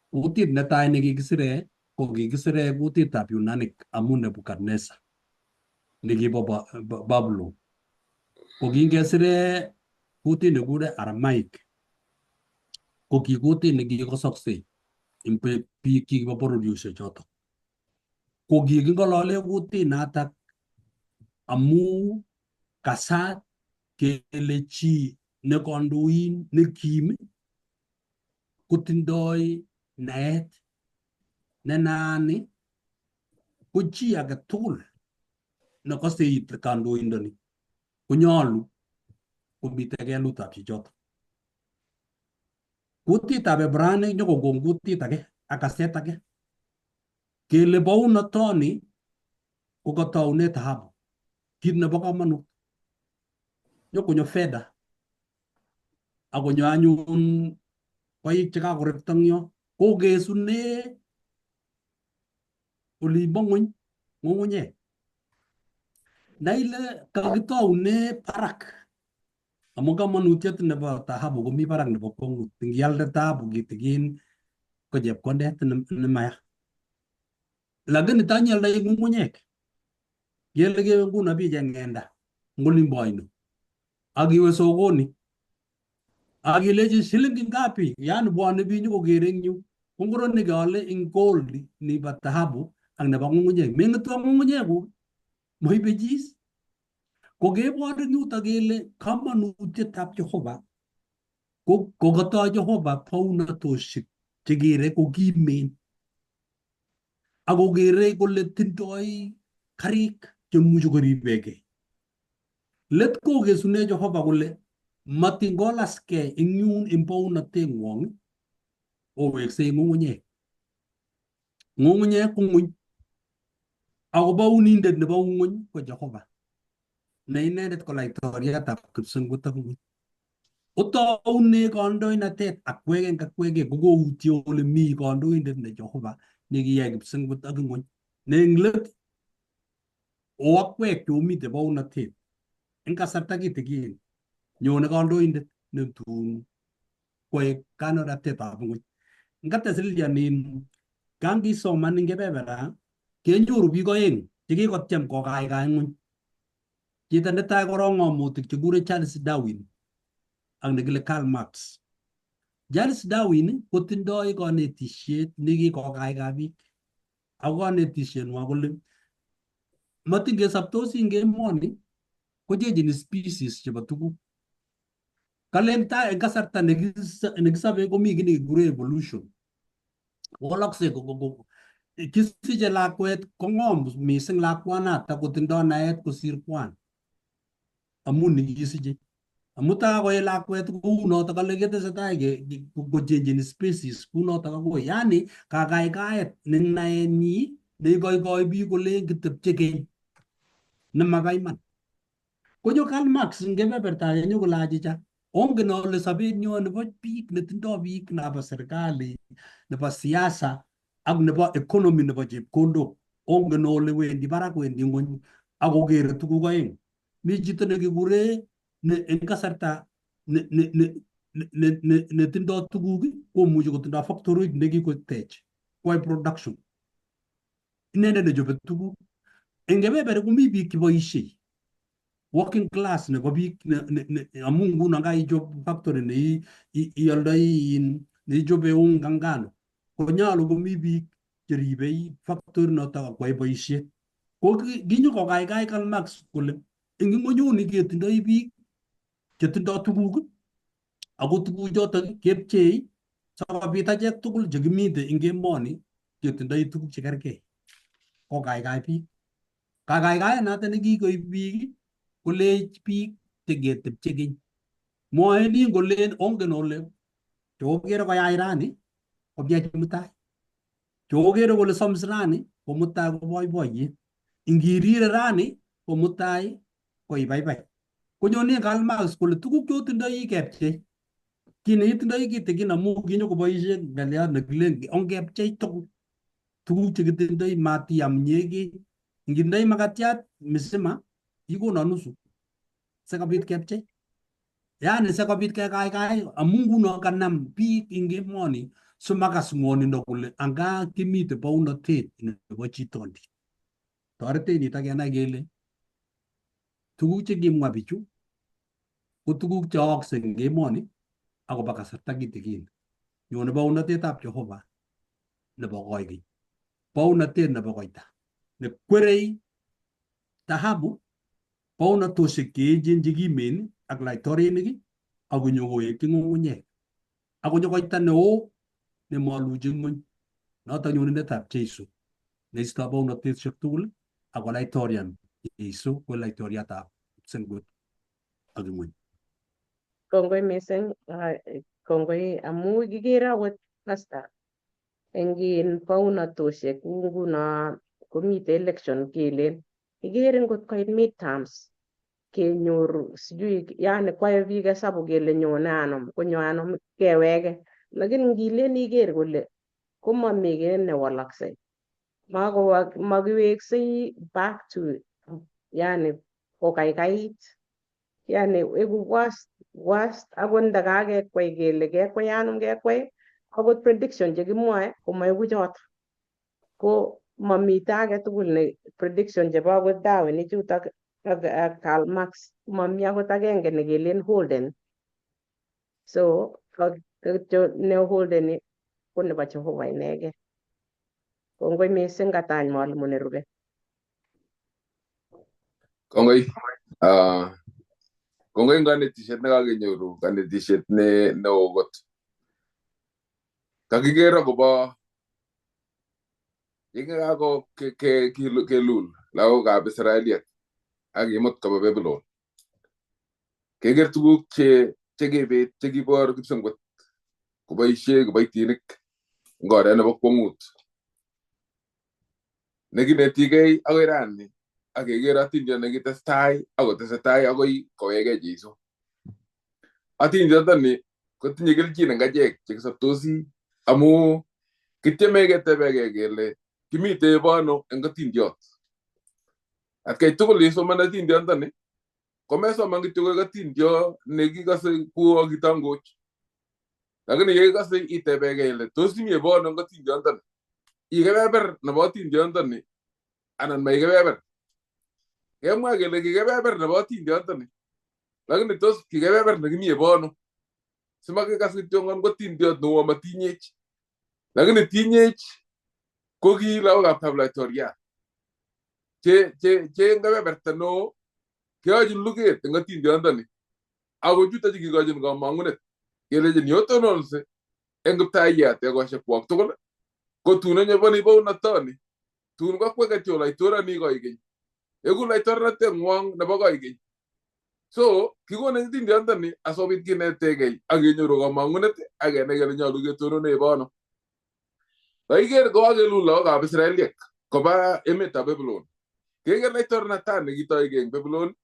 Kutit netai nekikisire ko kikisire kutitab Yunanic amu Nebuchadnezzar nekibo Babylon. Ko kingesire kutit nekikure Aramaic ko ki kutit nekikosoksei eng biik chikibo bororiosiek chotok. Ko kiking'olole kutit natak amu kasat kele chi ne kandoin nekim kotindoi naet ne naani ko chi age tugul nekose it kandoindoni konyolu komite kelutab chichoto. Kutitab Hebraic nyokokon kutit age ak kaset age kele bounotoni ko kataune thahabu kit nebo komonut nyokonyo fedha akonyo anyun koik chekakorekto eng yo kokesune olimbo ng'weny ng'ung'unyek. Na ile kakitoune barak amu komonutiet nebo thahabu komi barak nebo kwongut. Ngialde thahabu kitikin ko chepkondet nemaya. Lakini tanyialdai ng'ung'unyek kele kewe nguno bicheng ng'enda eng olimbo oino ak iwe sokoni ak ilechi shilingi ngapi, yani bwone biik nyokokere eng yu ko ngoro nekeole eng gold nibo thahabu ak nebo ng'ung'unyek meng'etu ak ng'ung'unyekuk moibe chis. Ko kebor eng yuto kele komonutietab Jehova ko kokotoi Jehova bounatoshek chekere kokimen ak kokere kole tindoi karik chemuchi koribegei. Let kokesune Jehova kole matingolaskei eng yun eng bounateng'wong oweksei ng'ung'unyek. Ng'ung'unyek ko ng'wony ako bounindet nebo ng'wony ko Jehova ne inendet ko laitoriatab kipsengwet ak ng'wony. Otoune kandoinatet akwek eng akwekei kokoutye ole mi kandoindet ne Jehova nekiyai kipsengwet ak ng'wony. Ne eng let oakwek cheomite bounatet eng kasarta kitikin nyone kandoindet netun koek kandoinatetab ng'wony. Ngates Lilian in kangisoman eng kebebera kenyoru biik oeng chekikotyem kokaikai ng'wony. Chito netai korong ng'omutik chekure Charles Darwin ak nekile Karl Marx. Charles Darwin kotindoi konetisiet nekikokaikai biik ako konetisienywan kole matin kesoptosi eng emoni kochecheni species chebo tuguk. Kalen tai eng kasarta nekisobe komi kiy nekikure evolution. Walaksei Kisiche lakwet kong'om mising lakwanata kotindo naet kosir kwan amun nikisiche. Amu takakoet lakwet kounoto kale ketesetai kochencheni species kunoto akoi. Yani kakaikaet eng naenyi neikoikoi biik kolen kitepche keny nemaba iman. Konyo Karl Marx eng kebeberta age nyokole achicha ongen ale sobetnyo nebo biik netindoi biik nebo serikali nebo siasa ak nebo economy nebo chepkondok ongen ole wendi barak wendi ng'wony ak kokere tuguk oeng. Mi chito nekikure ne eng kasarta ne ne ne ne ne netindoi tuguk komuchi kotindoi factory nekikotech kwai production inendet nechobe tuguk. Eng kebeberi komi biik cheboishei working class nebo biik amu nguno kaichob factory ne ioldoi neichobe unga ngano konyolu komi biik cheribei factory notok akwai boisiet. Ko kinyokokaikai Karl Marx kole eng ing'wenyuni ketindoi biik chetindoi tuguk ako tuguchotok kepchei sikobit achek tugul chekimite eng emoni ketindoi tuguk chekergei. Kokaikai biik. Kakaikaet noto nekikoib biik kolech biik cheketepche keny. Mwoe nin kolen ongen ole chokere koyai rani komiach mutai. Chokere kole samis rani ko mutai ko boiboiyet. Ingirire rani ko mutai ko ibaibai. Konyone Karl Marx kole tuguk chotindoi kepchei. Kiy neitindoi kitikin amu kinyokoboishe ng'aliot nekilen ongepchei tugul. Tuguk chekitindoi matiam inyegei. Ngindoi makatiat misima ikono nusu sikobit kepchei. Yani sikobit kekaikai amu nguno kanam biik eng emoni simakas ng'wonindo kole anga kimite bounotet nebo chitondit. Toretech nitok kenai kele tuguk chekimwa bichu ko tuguk cheaakse eng emoni akobo kasarta kitikin. Nyone bounotetab Jehova nebo koikeny. Bounotet nebo koita nekwerei dhahabu bounatoshek cheechen chekimen ak laitorinik akonyo kowekyi ng'ung'unyek. Akonyo koita neo nemoluchi ng'wony. Notok nyonundetab Jesu neisto bounatosiek tugul ako laitorian Jesu ko laitoriatab kipsengwet ak ing'weny. Kongoi mising, kongoi amu kikere akot pastor eng in bounatoshek kou nguno komite election kelen ikere ngot koit midterms kenyor sijui yani kwae biik hesabu kele nyone anom konyo anom keweke lakini ngilen iker kole komami kiy newalaksei makiweksei back to yani kokaikait yani eku worst worst akot ndakakekwei kele kekwei anom kekwei akot prediction chekimwoe komaeku choto ko mamite age tugul ne prediction chebo akot Darwin ichutok ak Karl Marx mami akot agenge nekelen holden so kityo ne holdeni ko nebo Jehova inegei. Kongoi mising katany mwalimu nerube. Kongoi. Kongoi eng kanetishet nekakenyoru, kanetishet ne neo kot. Kakiker akobo yekako kelul lagokab Israeliet ak kimut koba Babylon. Keker tuguk chekebet chekibor kipsengwet koboisie kiboitinik eng oret nebo kwong'ut. Nekinetigei akoi rani ak keker atindiot nekitestai akotesetai akoi kowekei Jesu. Atindiondoni kotinye kelchin eng achek chekisoptosi amu kityeme ketebekei kele kimite bono eng atindiot. Atkai tugul isoman atindiondoni komesoman kityo koek atindiot nekikose kuo kitangoch. Lakini yekikose itebekei ile tos imi bono eng atindiondoni. I kebeber nebo atindiondoni anan ma ikebeber. Kemwa kele kikebeber nebo atindiondoni. Lakini tos kikebeber nekimi bono. Simakikas kityongon ko tindiot neuo matinyech. Lakini tinyech ko ki lagokab laitoriat. Che eng kebeberta neo keyochin luget eng atindiondoni. Ako chuto chekikochin kamang'unet kelechin yotononse eng kiptayat ekoshekwok tugul Ko tun onyeponi bounatoni, tun kokweket yo laitorani koikeny. Eku laitornateng'wong nebo koikeny. So, kikonech atindiondoni asikobit kinetegei ak kenyoru komong'unet ak kenai kele nyolu ketonone bono. Kaiker kokakelul lagokab Israeliek koba emetab Babylon. Keker laitornatat nekitoige eng Babylon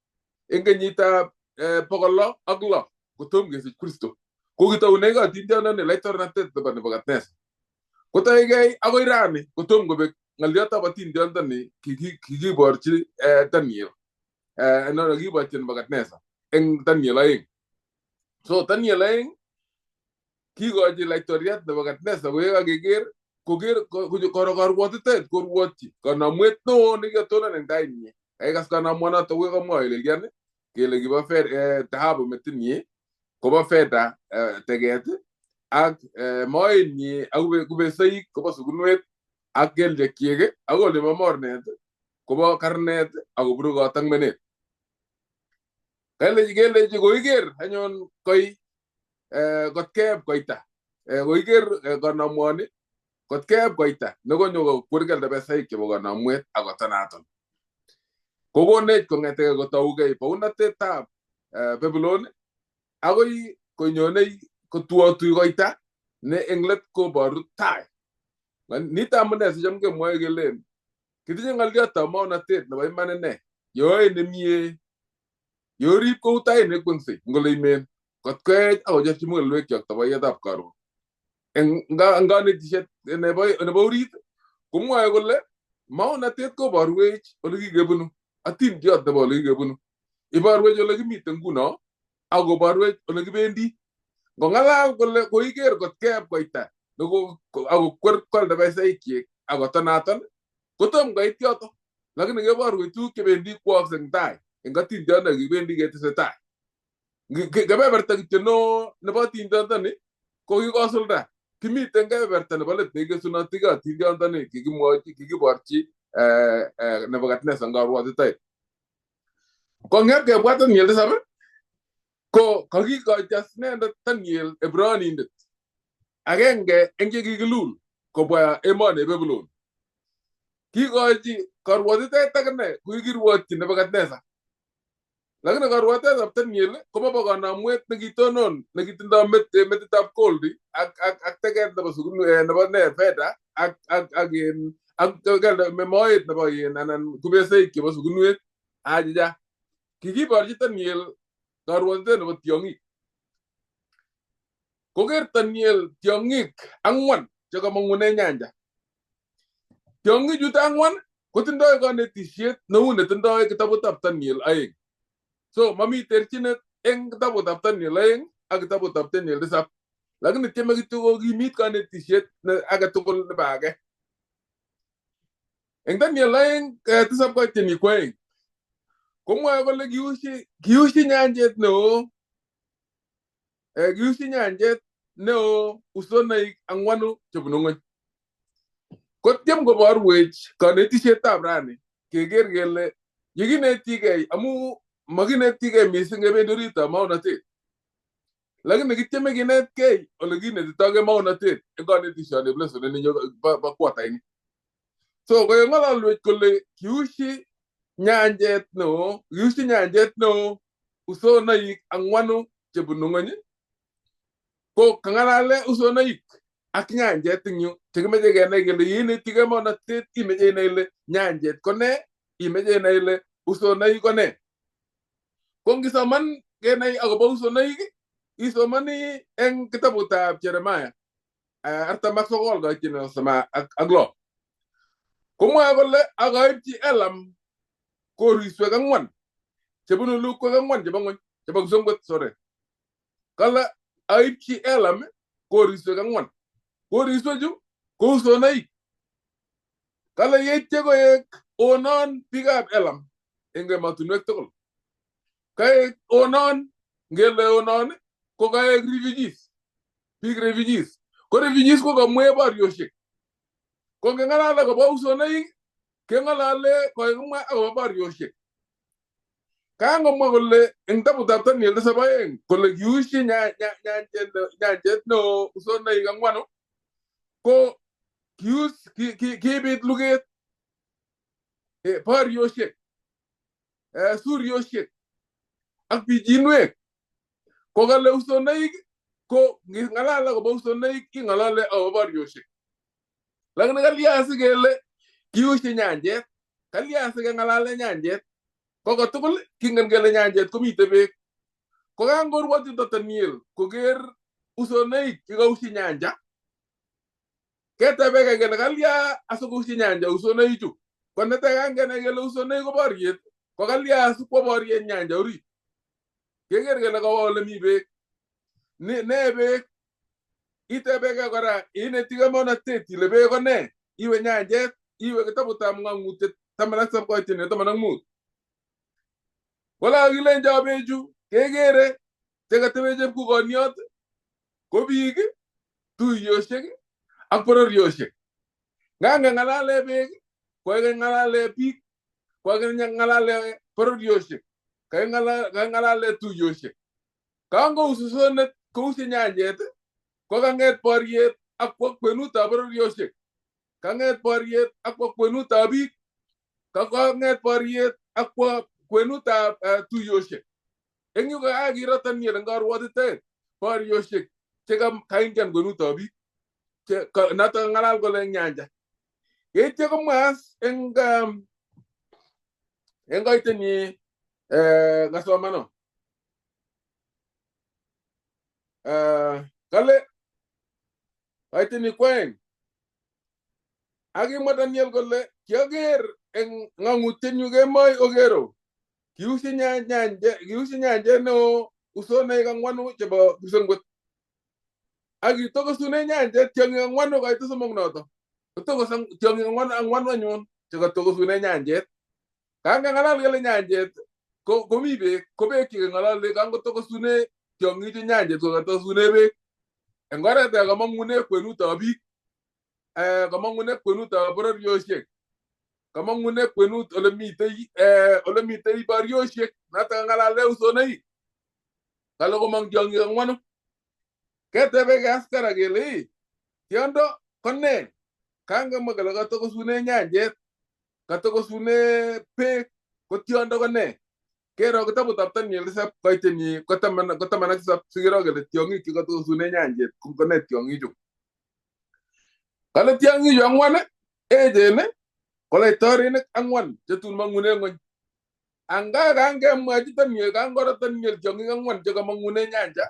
eng kenyitab 606 kotom kesich Kristo. Kokitounegei atindiondoni laitornatet nebo Nebukadnezar. Kotoigei akoi rani kotom kobek ng'oliotab atindiondoni kikiborchi Daniel. No, kikiborchi Nebukadnezar eng Daniel 2. So Daniel 2 kikochi laitoriat Nebukadnezar koyekakeker koker koro karwotitoet korwotyi kanamwet neo nekikatonon eng tainyi. Kaikas kanamwanoto kokamwoe lelian kele kibo dhahabu metinyi kobo fedha teket ak moenyi ak kubesoik kobo sukunwet ak kelyekyik ak olebo mornet kobo karnet ak koburukot ak menet. Kelechi koiker anyun koi kotkeeb koita koiker kanamwoni kotkeeb koita nekonyo kokwer keldebesaik chebo kanamwet ak kotonaton. Kokonech kong'etegei kotougei bounatetab Babylon akoi konyonei kotuotui koita ne eng let koboru tai. Nito amune sicham kemwoe kelen kitinye ng'oliotab maonatet nebo iman ine yoe nemie yorib kou tait nekwengsei ngole imen kot koech ak kocherchi mugulelwekyok toboiyetab karon. Eng kanetisiet nebo orit komwoe kole maonatet koborwech ole kikebunu, atindiot nebo ole kikebunu. Iborwech ole kimiten nguno ak koborwech ole kibendi. Ngong'alal kole koiker kotkeeb koita ak kokwer koldebesaikchik ak kotonaton kotom koit yoto. Lakini keborwech tuguk chebendi kwookse eng tai eng atindiot nekibendi ketesetai. Kebeberta kityo neo nebo atindiondoni ko kikosulda. Kimiten kebeberta nebo let nekikesunotige atindiondoni kikimwochi kikiborchi Nebukadnezar eng karwotitoet. Kong'et kebwat Daniel 7 ko kakikochi inendet Daniel Ebranindet agenge eng chekikilul kobwa emoni Babylon. Kikochi karwotitoet akine kokikirwotyi Nebukadnezar. Lakini karwotitoetab Daniel komobo kanamwet nekitonon nekitindoi metitab goldi ak teket nebo nebo ne fedha ak moet nebo anan kubesoik chebo sukunwet achicha. Kikiborchi Daniel karwotitoet nebo tiong'ik. Koker Daniel tiong'ik ang'wan chekamong'unen nyanja. Tiong'ik chuto ang'wan kotindoi konetisiet neu netindoi kitabutab Daniel 2. So mami terchinet eng kitabutab Daniel 2 ak kitabutab Daniel 7. Lakini tieme kityo kokimit konetisiet age tugul nebo age. Eng Daniel 2 7 koityin 2 komwoe kole kiushi nyanjet neo kiushi nyanjet neo usonaik ang'wanu chebunu ng'weny. Kotyem koborwech konetisietab rani keker kele yekinetigei amu makinetigei mising kebendi oritab maonatet. Lakini kityeme kinetkei ole kinetitokei maonatet eng konetisioni lesson ninyo bo kwataini. So koyeng'ololwech kole kiushi nyanjet neo usonaik ang'wanu chebunu ng'weny ko kang'alale usonaik ak nyanjet eng yu chekimeche kenai kele yeinetigei maonatet imeche inai ile nyanjet ko nee, imeche inai ile usonaik ko nee. Ko ngisoman kenai akobo usonaik isomani eng kitabutab Jeremiah 49 koityin 36. Komwoe kole akaibchi Elam koriswek ang'wan chebunu lukwek ang'wan chebo ng'weny chebo kipsongwet sorry. Kale aibchi Elam koriswek ang'wan. Koriswechu ko usonaik. Kale yeityo koek onon biikab Elam eng emotinwek tugul. Kaek onon, ngele onon ko kaek refugees. Biik refugees. Ko refugees ko kamwee boriosiek. Ko ngeng'alal akobo usonaik keng'alale kokakimwa akobo boriosiek. Kangomwa kole eng kitabutab Daniel 7 kole kiushi nyanjet neo usonaik ang'wanu ko Kius kibit luget, borioshek, suryoshek ak pichinwek. Ko kale usonaik ko ng'alal akobo usonaik ing'alale akobo borioshek. Lakini kalya sikele kiushi nyanjet, kalya sikeng'alale nyanjet. Ko kotugul kingen kele nyanjet komite beek. Ko kangorwotito Daniel koker usonaik chekaushi nyanja, ketebeke kele kalya asikoushi nyanja usonaichu. Ko netai kangenai kele usonaik ko boriet, ko kalya asikwo boriet nyanja orit. Keker kele kawo ole mi beek. Ne beek? Itebeke kora inetikei monotet ile beek ko ne? Iwe nyanjet, iwe kitabutab ng'ong'utiet 17 koitinet 15. Wala kilenjo bechu kekere chekatebe chepkukoniot ko biik, tuiyoshek ak bororioshek. Ngangeng'alale beek, kokeng'alale biik, kokeng'alale bororioshek, kakeng'alale tuiyoshek. Kangoususonet kousi nyanjet, ko kang'et boriet ak kwo kwenutab bororioshek. Kang'et boriet ak kwo kwenutab biik, kang'et boriet ak kwo kwenutab tuiyoshek. Eng yu kakiro Daniel eng karwotitoet borioshek che kaingian kwenutab biik. Noto ng'alal kole eng nyanja. Yeityo komwa as eng koitenyi kasomano. Kale koitenyi kwaeng. Ak kimwa Daniel kole kiaker eng ng'ong'utienyu kemoi okero. Kiushi nyanjet neo usonaik ang'wanu chebo kipsengwet. Ak kitokosune nyanjet tiong'ik ang'wanu koitu somok noto. Kotokos tiong'ik ang'wanu anyun chekatokosune nyanjet. Kangeng'alal kele nyanjet komi beek, ko beek chekeng'alale kangotokosune tiong'ichu nyanjet kokatokosune beek. Eng oret age kamang'une kwenutab biik, kamang'une kwenutab bororioshek, kamang'une kwenut ole mitei borioshek, noto ng'alale usonaik. Kale komong tiong'ik ang'wanu. Ketebeke askara kele tiondo ko ne? Kangemwa kele katokosune nyanjet, katokosune beek, ko tiondo ko ne? Kero kitabutab Daniel 7 koitenyi ko 17 sikiro kele tiong'ik chekatokosune nyanjet ko ne tiong'ichu. Kale tiong'ichu ang'wan echen ko laitorinik ang'wan chetun mang'une ng'ony. Anga kangemwachi Daniel, kangoro Daniel tiong'ik ang'wan chekamang'une nyanja,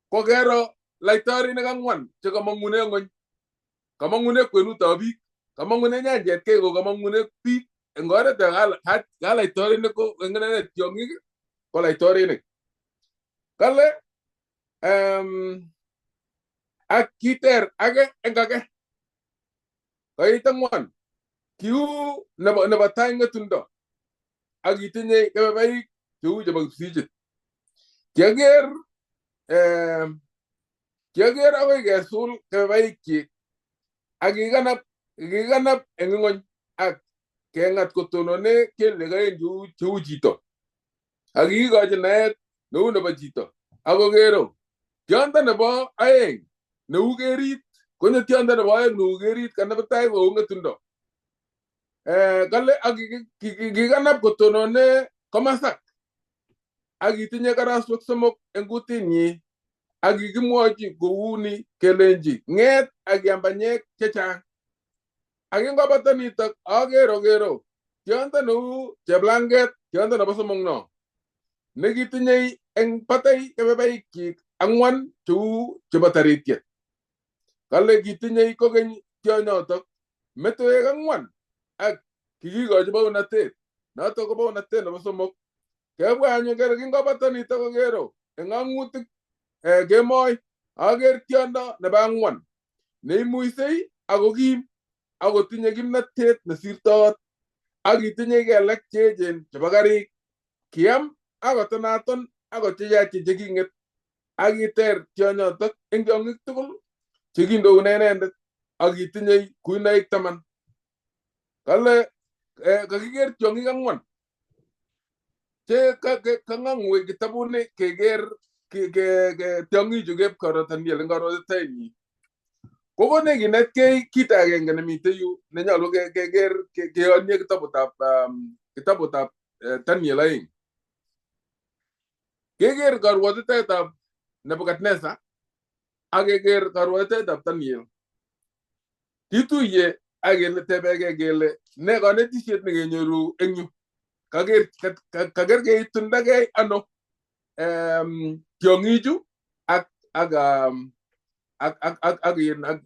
ko kero laitorinik ang'wan chekamang'une ng'ony. Kamang'une kwenutab biik, kamang'une nyanjet kei ko kamang'une biik. Eng oret ka laitorinik ko eng inendet tiong'ik ko laitorinik. Kale ak kiter age eng age. Koit ang'wan kiu nebo tai ng'etundo ak kitinye kebebaik cheu chebo kipsichit. Kiaker akoi kesul kebebaikchik ak kikanab eng ng'ony ak keng'at kotonone kelyek aeng cheu chito. Ak kikikochi naet neu nebo chito. Ak kokero tiondo nebo aeng neu kerit, konyo tiondo nebo aeng neu kerit kanab tai kou ng'etundo. Kale ak kikanab kotonone komasak ak kitinye karaswek somok eng kutinyi ak kikimwochi kouni kelenji ng'et ak iam banyek chechang. Ak ingobata nitok aker okero tiondo neu cheplanget, tiondo nebo somok no nekitinye eng batai kebebaikchik ang'wan cheu chebo taritiet. Kale kitinye kokeny tionyotok metoek ang'wan ak kikikochi baunatet. Notok ko baunatet nebo somok. Kebwa anyun kele kingobata nitok okero eng ng'ang'utik kemoi aker tiondo nebo ang'wan neimuisei ako kim akotinye kimnatet nesirtoot ak kitinye kelek cheechen chebo karik. Kiam akotonaton akochechache cheking'et ak kiter tionyotok eng tiong'ik tugul chekindoune inendet ak kitinye kuinoik 10. Kale kakiker tiong'ik ang'wan che kang'ang'we kitabuni keker tiong'ichu kep koro Daniel eng karwotitoenyi. Kokonech kinetkei kit agenge nemiten yu nenyolu keker keyonye kitabutab Daniel 2. Keker karwotitetab Nebuchadnezzar ak keker karwotitetab Daniel. Kituye ak ketebekei kele ne konetisiet nekenyoru eng yu. Kakerkeitundakei ano tiong'ichu ak ak ak ak ak ak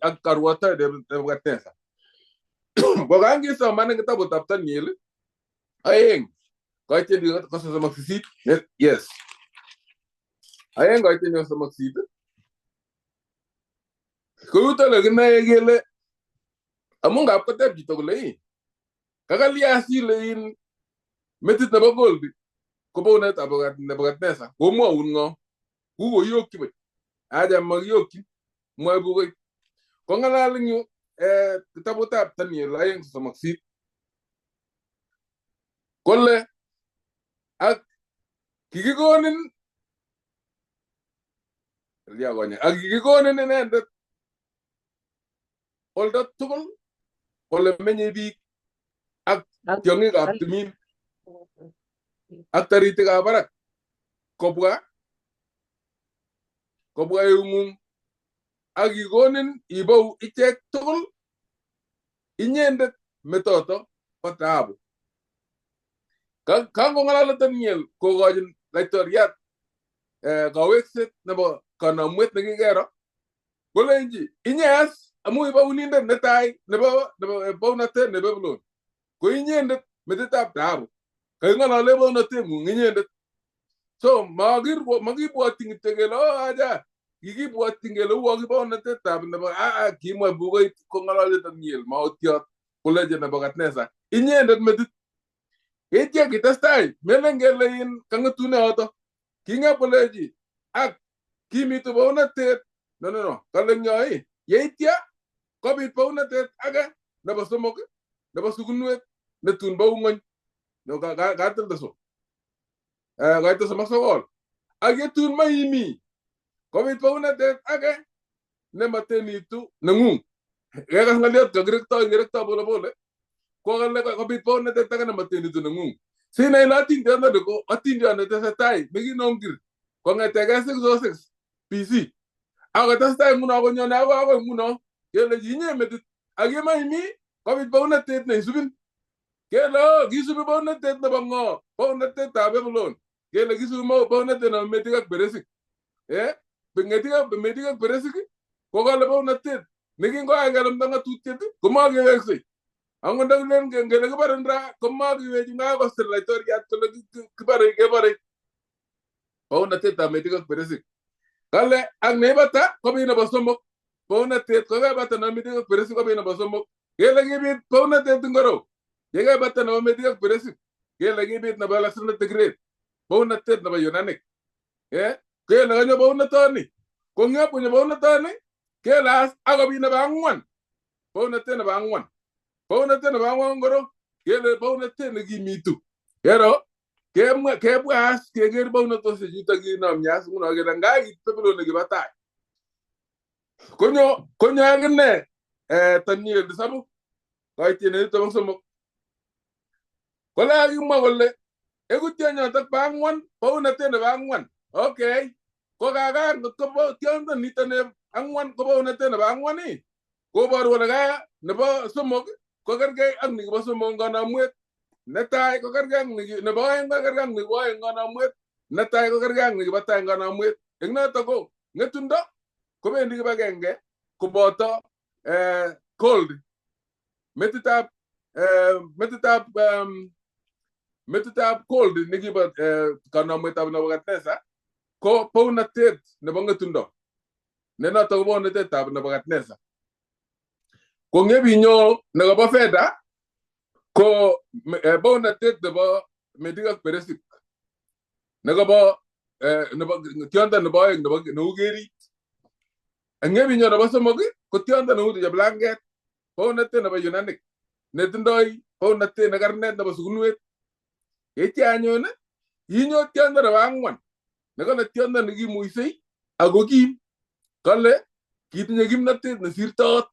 ak karwotoet Nebuchadnezzar. Ko kangisoman eng kitabutab Daniel 2 koiteni 38. Yes. 2 koiteni 38. Ko yuto le kinoe kele amun ngap koteb chito kole ii kakalya sile in metit nebo gold ko bounetab Nebuchadnezzar komwoun ng'o kukoyokyi buch aja makiyokyi mwoe bukuit kong'alal eng yu kitabutab Daniel 2:38 kole ak kikikonin ak kikikonin inendet oldo tugul ole menyei biik ak tiong'ikab timin ak taritikab barak kobwa eung'ung ak kikonin ibou ichek tugul inyendet metoto bo taabu. Kangong'alale Daniel kokochin laitoriat kawekset nebo kanamwet nekikero kolenji inye as amu ibounindet netai nebo bounatet ne Babylon ko inyendet metitab taabu kaking'olole bounatengung inyendet. So makibwotyin kityo kele oh aja kikibwotyin kele uo kibounatetab nebo kimwa bukuit kong'olole Daniel maotiot kolechi Nebuchadnezzar inyendet metit. Yeityo kitestai melen kele in kang'etune yoto king'ep kolechi ak kimitu bounatet no kale eng yo yeityo kobit bounatet age nebo somok nebo sukunwet netun bou ng'ony no katilda so kaita 39 ak yetun maimi kobit bounatet age nematenitu neng'ung. Kekas ng'oliot kakirektoi pole pole kokale kobit bounatet age nematenitu neng'ung. Sinai ile atindiondoni ko atindiot netesetai nekinongir kong'etekei 606 BC akotestai nguno konyone akoi nguno kele inye metit ak yemaimi kobit bounatet neisubin kele kisubi bounatet nebo ng'o bounatetab Babylon kele kisubi bounatet nebo metik ak peresik metik ak peresik kokale bounatet nekingoyai kelumda ng'atutiet komakeweksei angot ndakilen ngele kibore ra komakiwechi kakosir laitoriat kole kibore kebore bounatetab metik ak peresik. Kale ak neibata kobit nebo somok bounatet kokebata nebo metik ak peresik kobit nebo somok kele kibit bounatet ngoro yekebata nebo metik ak peresik kele kibit nebo Alexander the Great bounatet nebo Yunanik kele kanyo bounatoni kong'ep konyo bounatoni kele as akobit nebo ang'wan bounatet nebo ang'wan bounatet nebo ang'wan ngoro kele bounatet nekimitu kero kebwa as keker bounatosiek chuto kinomye as nguno kele ngakit Babylon nekibo tai konyo akine Daniel 7 koityin 23 kole kakimwa kole eku tionyotok bo ang'wan bounatet nebo ang'wan. Okay ko kakar ngot ko tiondo nito ne ang'wan ko bounatet nebo ang'wan koboru kole kaya nebo somok ko kerkei ak nikibo somok eng kanamwet netai ko kerkei ak nebo oeng ko kerkei ak nikibo oeng kanamwet netai ko kerkei ak nikibo tai kanamwet. Eng noto ko ng'etundo kobendi kibagenge koboto gold metitab gold nekibo kanamwetab Nebuchadnezzar ko bounatet nebo ng'etundo ne noto ko bounatetab Nebuchadnezzar. Ko ng'ebinyo nekobo fedha ko bounatet nebo metik ak peresik nekobo nebo tiondo nebo oeng nebo neu kerit. Eng ng'ebinyo nebo somok ko tiondo neu cheplanget bounatet nebo Yunanik netindoi bounatet ne karnet nebo sukunwet. Yeityo anyun inyo tiondo nebo ang'wan nekole tiondo nekimuisei ako kim kale Kitinye kimnatet nesirtoot.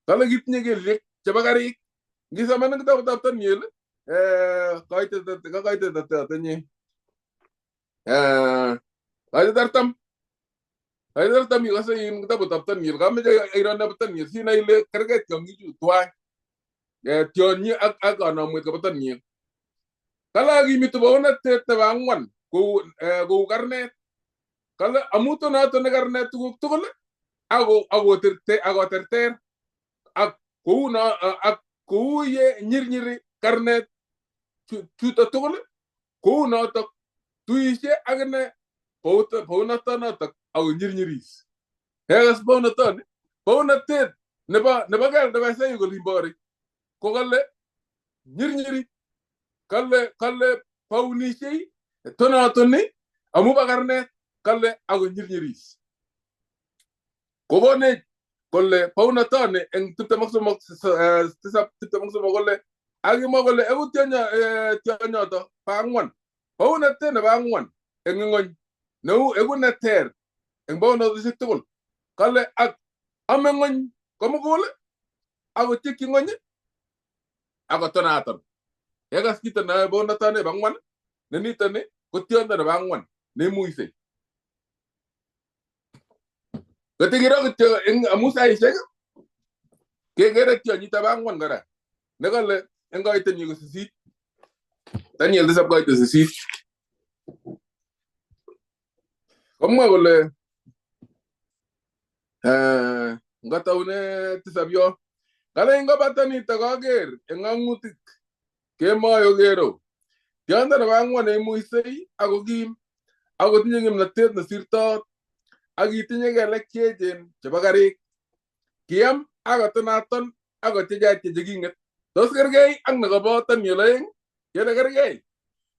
Kale kitinye kelyek chebo karik. Ngisoman eng kitabutab Daniel, koitet kaitet ata inye? Koitet 40. Koitet 40 ikose in kitabutab Daniel. Kameche iro nebo Daniel sinai ile kerkei tiong'ichu tuwai. Tionyi ak kanamwet kobo Daniel. Kale akimitu baunatet nebo ang'wan kou karnet. Kale amu tonatoni karnet tuguk tugul ako akoterter ak kou no ak kou ye nyirnyiri karnet chuto tugul kou notok tuishe akine bounotonotok ako nyirnyiris. Kekas bounatoni bounatet nebo keldo kasai kolimbori ko kale nyirnyiri kale bounishei tonatoni amu ba karnet kale ako nyirnyiris. Kokonech kole bounatoni eng 23 7 23 kole akimwa kole eku tionyoto ba ang'wan bounatet nebo ang'wan eng ng'ony neu eku neter eng bounatosiek tugul kale ak ame ng'ony komugul akotyekyi ng'ony akotonaton. Yekas kito neyoe bounatoni nebo ang'wan ne nitoni ko tiondo nebo ang'wan neimuisei. Kotikiro kityo eng amu saisiek kekere tionyito bo ang'wan kora nekale eng koitenyi ko 8. Daniel 7 koite 8. Komwa kole ngataune 7 yo kale ingobata nito kaker eng ng'ang'utik kemoi okero tiondo nebo ang'wan neimuisei ako kim akotinye kimnatet nesirtoot ak kitinye kelek cheechen chebo karik. Kiam akotonaton akotyechatye cheking'et. Tos kerkei ak nekobo Daniel 2 kele kerkei.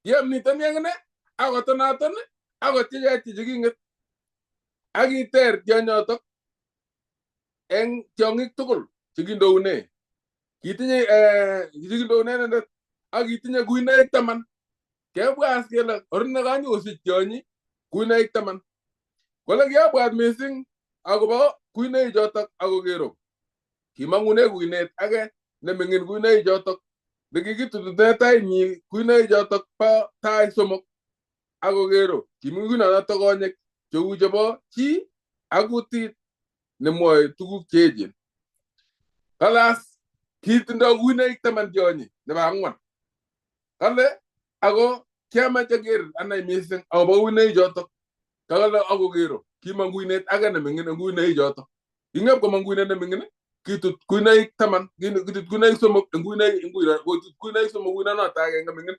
Kiam nitoni akine akotonaton akotyechatye cheking'et. Ak kiter tionyotok eng tiong'ik tugul chekindoune. Kitinye chekindoune inendet ak kitinye kuinoik 10. Kebwas kele orne kanyokosich tionyi kuinoik 10. Kole kiabwat missing akobo kuinoik chotok akokero. Kimang'une kuinet age neming'in kuinoik chotok nekikitutune tainyi kuinoik chotok bo tai 3 akokero. Kimi kuinonotok konyek cheu chebo chi ak kutit nemwoe tuguk cheechen. Kalas kitindo kuinoik 10 tionyi nebo ang'wan. Kale ako kiamach aker anai missing akobo kuinoik chotok. Kale akokero kimong kuinet age neming'in eng kuinoik chotok. King'ep komong kuinet neming'in kitut kuinoik 10 kitut kuinoik 3 eng kuinoik kotut kuinoik 3 kuinonoto agenge ming'in.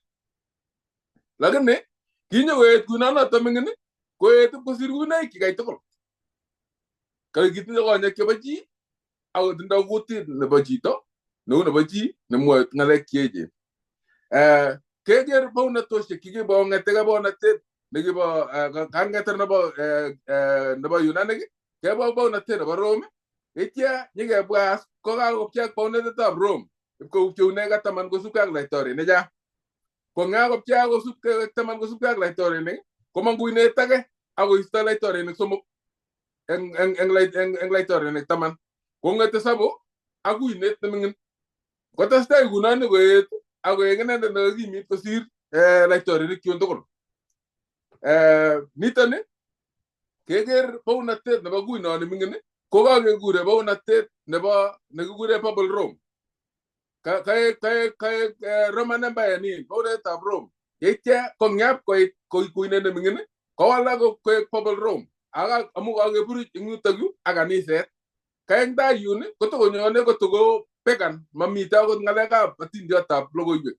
Lakini kinyokoet kuinonoto ming'in koet kosir kuinoik chikai tugul. Kale kitinye konyek chebo chi akotindo kutit nebo chito neu nebo chi nemwoe ng'alek cheechen. Keker bounatosiek chekibo kong'etekei bounatet nekibo kangeter nebo Yunanik kebo bounatet nebo Rome itya nyikebwas kokakopcheak bounatetab Rome ipkoupcheune ka 10 kosubkei ak laitorinik cha. Ko ngakopcheak kosubkei 10 kosubkei ak laitorinik komong kuinet age akoisto laitorinik 3 eng laitorinik 10. Kong'ete sabu ak kuinet neming'in. Kotestai kunoni koet akoek inendet nekakimit kosir laitorinik chun tugul. Nitoni keker bounatet nebo kuinoni ming'in ko kakekure bounatet nebo nekikure Papal Rome. Kaek Roman Empire nin bounatetab Rome. Yeitya kong'yap koit kuinet neming'in kowalak koek Papal Rome. Ak amu kakeburuch eng yutok yu ak kaniset. Kaeng tai yun kotokonyone kotoko pagan mamite akot ng'alekab atindiotab logoiwek.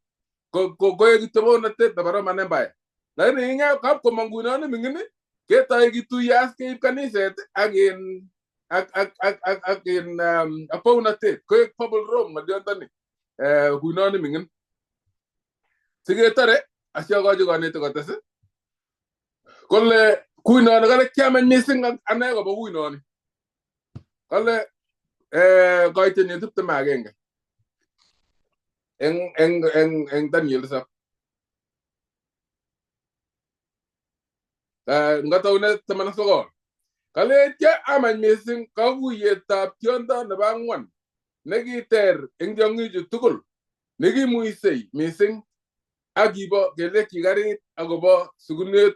Koek kityo bounatet nebo Roman Empire. Lakini ing'ep kap komong kuinoni ming'in ketoi kituyas keib kaniset ak ak bounatet koek Papal Rome ng'oliontoni kuinoni ming'in. Siketore asiokochi konetik kotes kole kuinoni kale kiameny missing ane kobo kuinoni. Kale koitenyi 21 eng Daniel 7. Ngataune 19. Kale amany mising kaguyetab tiondo nebo angwan nekiter eng tiong'ichu tugul nekimuisei mising ak kibo kelyekyi karit akobo sukunet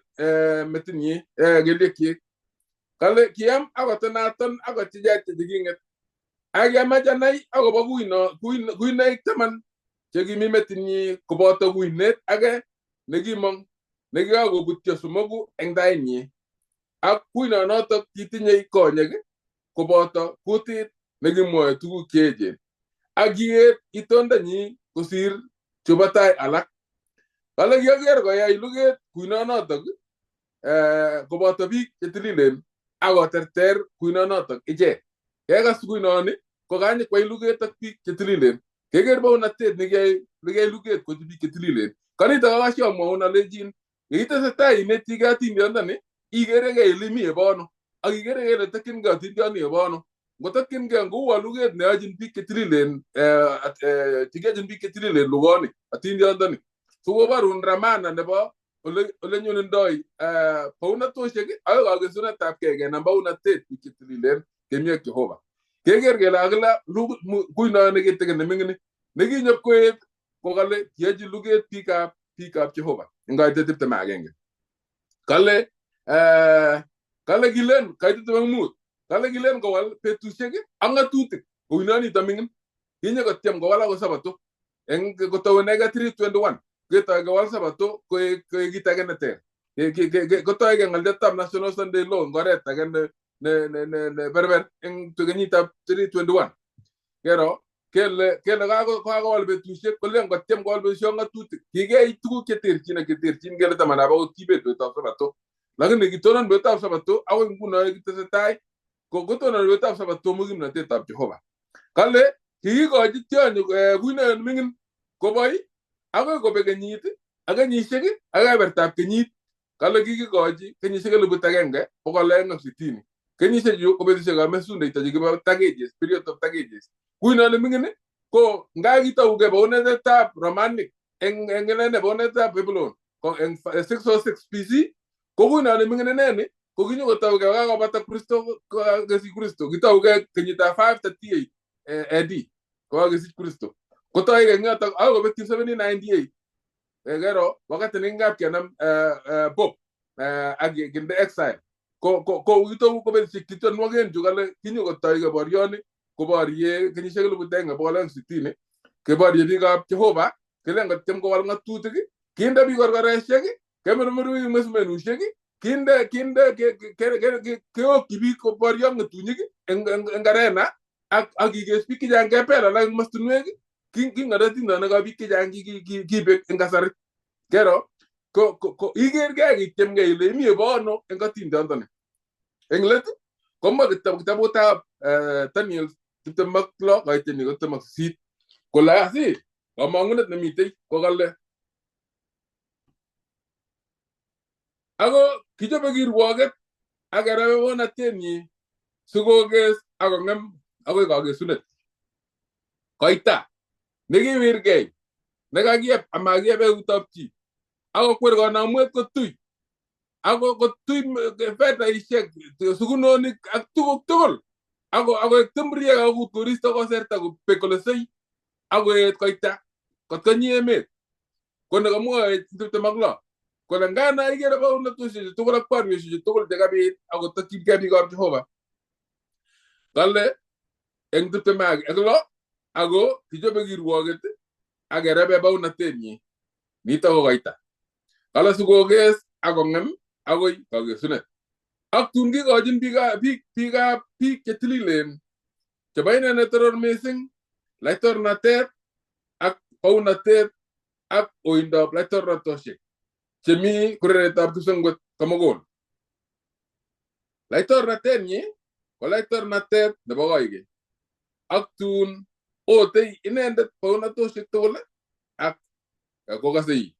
metinyi kelyekyi. Kale kiam akotonaton akochichat cheking'et ak kiamach anai akobo kuinoik 10 chekimi metinyi koboto kuinet age nekimong nekikakobutyo 3 eng tainyi. Ak kuinonotok kitinyei konyek koboto kutit nekimwoe tuguk cheechen ak kiet itondonyi kosir chebo tai alak. Kale kiaker koyai luget kuinonotok koboto biik chetililen ak koterter kuinonotok ichek. Kekas kuinoni kokanye kwai luget ak biik chetililen. Keker baunatet nekiyai luget kochi biik chetililen. Kanito kakasi amwaun alenjin yekitesetai inetigei atindiondoni ikerekei ile mi ebono ak ikerekei ile tokyinkei atindioni ebono. Ngotokyinkei ngouwo luget neyochin biik chetililen chekiyochin biik chetililen lugoni atindiondoni. Sikoborun ramana nebo ole nyonundoi baunatoshek akoi kakesunetabkei kenam baunatet biik chetililen kemi ak Jehova. Keker kele kakila kuino nekitikin neming'in nekinyop koet kokale kiyochi luget biikab Jehova eng kaitet 21. Kale kale kilen kaitet 25. Kale kilen kowal betusiek ak ng'atutik kuinonito ming'in. Kinyo kotyem kowal akoi Sabato eng kotounegei 321. Ketoi kowal Sabato koek kit age neter. Kotoige ng'olyotab National Sunday Law eng oret age ne berber eng kenyitab 321. Kero kele kakowal betusiek kolen kotyem kowal betusiek ak ng'atutik. Kikeyai tuguk cheterchin ak cheterchin kele tamanab akot kibet betutab Sabato. Lakini kitonon betutab Sabato akoi nguno kitesetai kotonon betutab Sabato mu kimnatetab Jehova. Kale kikikochi tionyi kuinoyot ming'in koboi akoi kobek kenyit ak kenyisiek ak kebebertab kenyit. Kale kikikochi kenyisiek 1260. Kenyisiechu ko betusiekab mesundeito chekibo Dark Ages, period of Dark Ages. Kuino neming'in ko nga kitougei baunetab Romanic eng inene baunetab Babylon eng 606 BC ko kuino neming'in ineni ko kinyokotougei kokakobata Kristo kokakesich Kristo. Kitougei kenyitab 538 AD kokakesich Kristo. Kotoige eng yotok akoi kobekyi 1798. Kero wakati nekingap kenam Pope ak kinde exile. Ko kitou ko betusiek chetonwoken chu kale kinyokotoige borioni koborie kenyisiek 1260 keborie biikab Jehova kelen kotyem kowal ng'atutik kinde biik korkoresiek kemirmir biik mesmenusiek kinde keokyi biik koborio ng'etunyik eng arena ak kikes biik chechang kebel alak eng mastinwek king'ototindonikab biik chechang kibek eng kasari. Kero ko ikerkei ityemkei ile imi ebono eng atindiondoni. Eng let komwa kitabutab Daniel 26 kaiteni 28 kole asi kamang'unet nemitei kokale ako kichobe kirwoket ak kerebe bonatenyi sikokes akong'em akoi kakesunet. Koita nekiwirkei nekakieb amakieb eutab chi akokwer konamwet kotui ako kotui fedhaishek sukunonik ak tuguk tugul akoek timriek akokut koristo koserta kobek kole sei akoet koita kotkonyi emet. Ko nekamwoe 26 kole ngana ikere baunatosiechu tugul ak boriosiechu tugul chekabit akotokyinkei biikab Jehova. Kale eng 26 ako kichobe kirwoket ak kerebe baunatenyi nito ko koita. Kale sikokes akong'em akoi kakesunet. Ak tun kikochin biikab biik chetililen chebo inendet toror mising laitornatet ak baunatet ak oindab laitornatosiek chemi kureretab kipsengwet komugul. Laitornatenyi ko laitornatet nebo koikeny. Ak tun otei inendet baunatosiek tugul ak kokasei.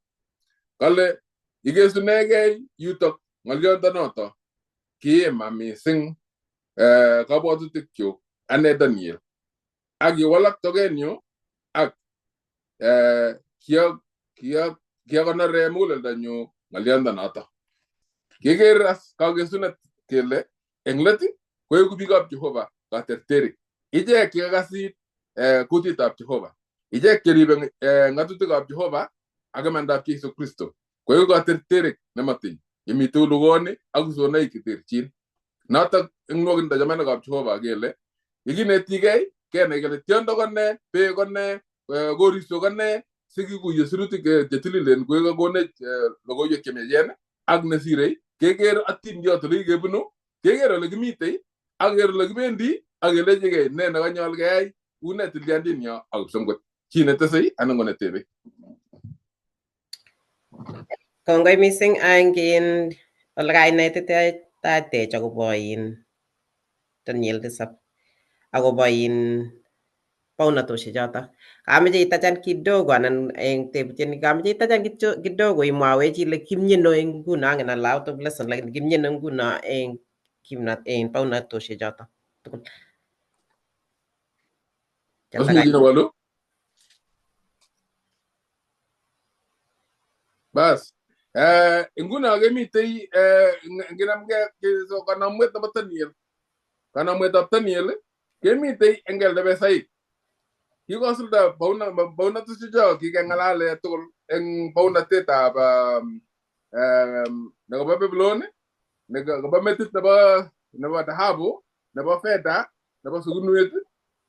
Kale ikesunegei yutok ng'oliondonoto kiima mising kabwatutikyuk ane Daniel ak kiwalak tokenyu ak kiakonore muguleldonyu ng'oliondonoto. Keker as kakesunet kele Eng let koeku biikab Jehova katerterik. Ichek chekakasit kutitab Jehova. Ichek cheribe ng'atutikab Jehova ak imandab Jesu Kristo. Koeku katerterik nematiny yemitei lugoni ak usonaik cheterchin. Notok eng nwokindo chamanikab Jehova kele yekinetigei kenai kele tiondo ko nee, beek ko nee, koristo ko nee, sikikuiyo sirutik chetililen kokonech logoiwek chemiachen ak nesirei keker atindiot ole kikebunu, keker ole kimitei ak keker ole kibendi ak kelechigei ne nekanyol keyai, une tilyandinyo ak kipsomkot. Chi netesei anan ko netebei. Kongoi mising angin ole kainetitech akobo in Daniel tisap akobo in baunatoshek chotok. Kameche itachan kidogo anan eng tebutiet ni kameche itachan kidogo imwawech ile kimyeno eng nguno angen ale out of lesson lakini kimyeno nguno eng kimnat eng baunatoshek chotok tugul. Tos mi chi newalu? Bas. Nguno kemitei nginamgei kanamwet nebo Daniel. Kanamwetab Daniel kemitei eng keldebesaik. Kikosulda baunatoshecho kikeng'alale tugul eng baunatetab nekobo Babylon, nekobo metit nebo dhahabu, nebo fedha, nebo sukunwet,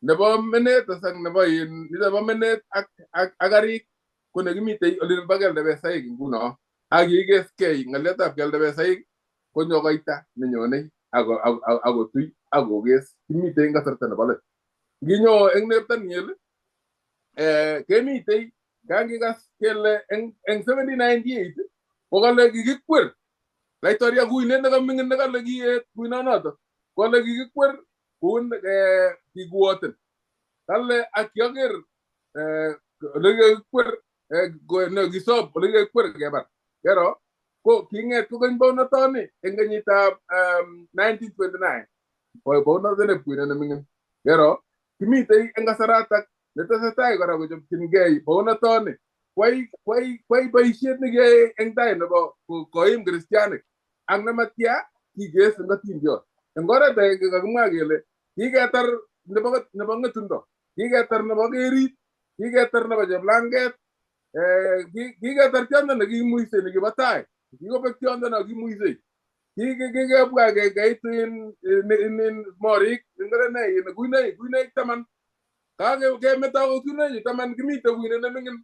nebo menet ak nebo nebo menet ak ak karik ko nekimitei olin bo keldebesaik nguno. Ak kikeskei ng'alyotab keldebesaik konyo koita nenyonei akotui akokes kimitei eng kasarta nebo let. Nginyo eng neb Daniel kemitei kangikas kele eng 1798 kokale kikikwer laitoria kuinet nekaming'in nekale kiet kuinonoto kole kikikwer koun kikuoten kale ak kiaker ole kikikwer kisob ole kikikwer kebar kero ko king'et kokeny baunatoni eng kenyitab 1929 baunoto kuinet neming'in kero kimitei eng kasaratak netesetai kora kochopchingei baunatoni kwai boisiet nekiyoe eng tai nebo koim kristianik ak nematya kikes eng atindiot. Eng oret agenge kakimwa kele kiketar nebo ng'etundo, kiketar nebo kerit, kiketar nebo cheplanget, kiketar tiondo nekimuisei nekibo tai, kikobek tiondo nekimuisei. Kikebwa keit in morik ngere kuinoik taman. Kemeto kuinoik taman kimite kuinet neming'in.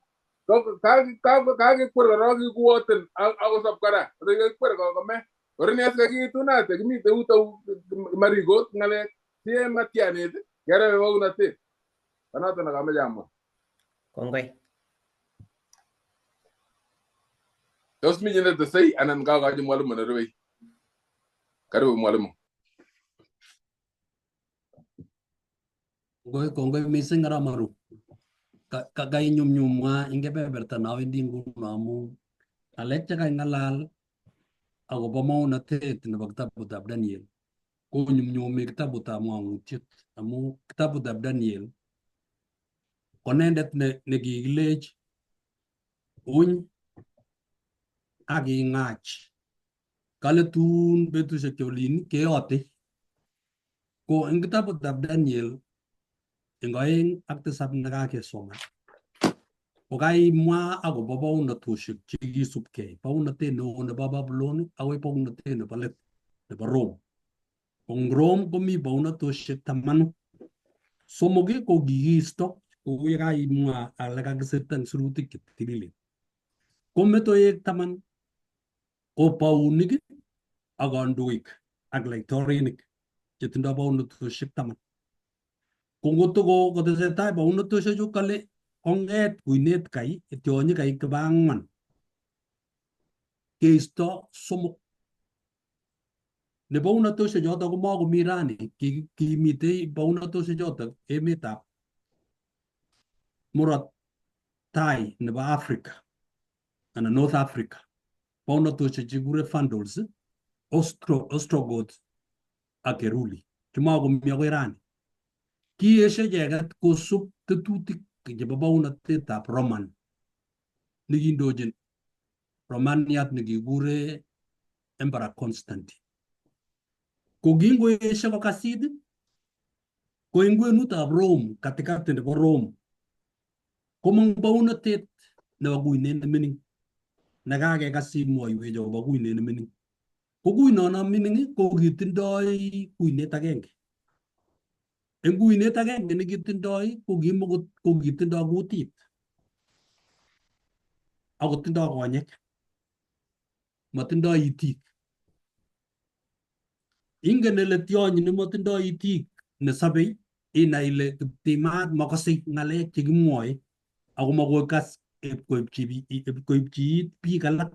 Kakekwer korok kikuoten akosob kora. Kekwer kokome. Orinias kakitunate kimite utou marigot ng'alek sie matianit kerebe bounatet. Konoto nekameche amwa. Kongoi. Tos mi chi netesei anan kakochi mwalimu nerubei? Karibu mwalimu. Kongoi mising Aramaru. Kainyumnyumwa eng kebeberta nawendi nguno amu ng'alek chekaing'alal akobo maunatet nebo kitabutab Daniel konyumnyumi kitabutab Ng'ang'utiet amu kitabutab Daniel ko inendet nekikilech uny ak ing'ach kale tun betusiek cheolin keyote. Ko eng kitabutab Daniel eng 2 ak 7 nekakesoman ko kaimwa akobo baunatoshek chekisubkei, baunatet neo nebo Babylon akoi baunatet nebo let nebo Rome. Ko eng Rome komi baunatoshek 10. Somok ko kikiisto kou yekaimwa ale kakisirta eng sirutik chetililen. Ko metoek 10 ko baunik ak kandoik ak laitorinik chetindoi baunatoshek 10. Ko ngotoko kotesetai baunatoshechu kale kong'et kuinet kai tionyi kai kiba ang'wan keisto somok. Ne baunatoshek chotok komakomi rani, kimitei baunatoshek chotok emetab murot tai nebo Africa anan North Africa. Baunatoshek chekikure Vandals, Ostrogoths ak Heruli chemakomi akoi rani. Kiesho icheket kosub tetutik chebo baunatetab Roman nekindochin Romaniat nekikure Emperor Constantine. Ko Ko kingoesio kokasit ko eng kwenutab Rome, katikati nebo Rome, komong bounotet nebo kuinet nemining nekakekas imwoiwech akobo kuinet nemining. Ko kuinono mining ko kitindoi kuinet agenge. Eng kuinet agenge nekitindoi ko kitindoi kutit akotindoi konyek, matindoi itik. Ingen ile tionyi nemotindoi itik nesobei inai ile kiptimat makosei ng'alek chekimwoe ako makoi kas koipchi it biik alak.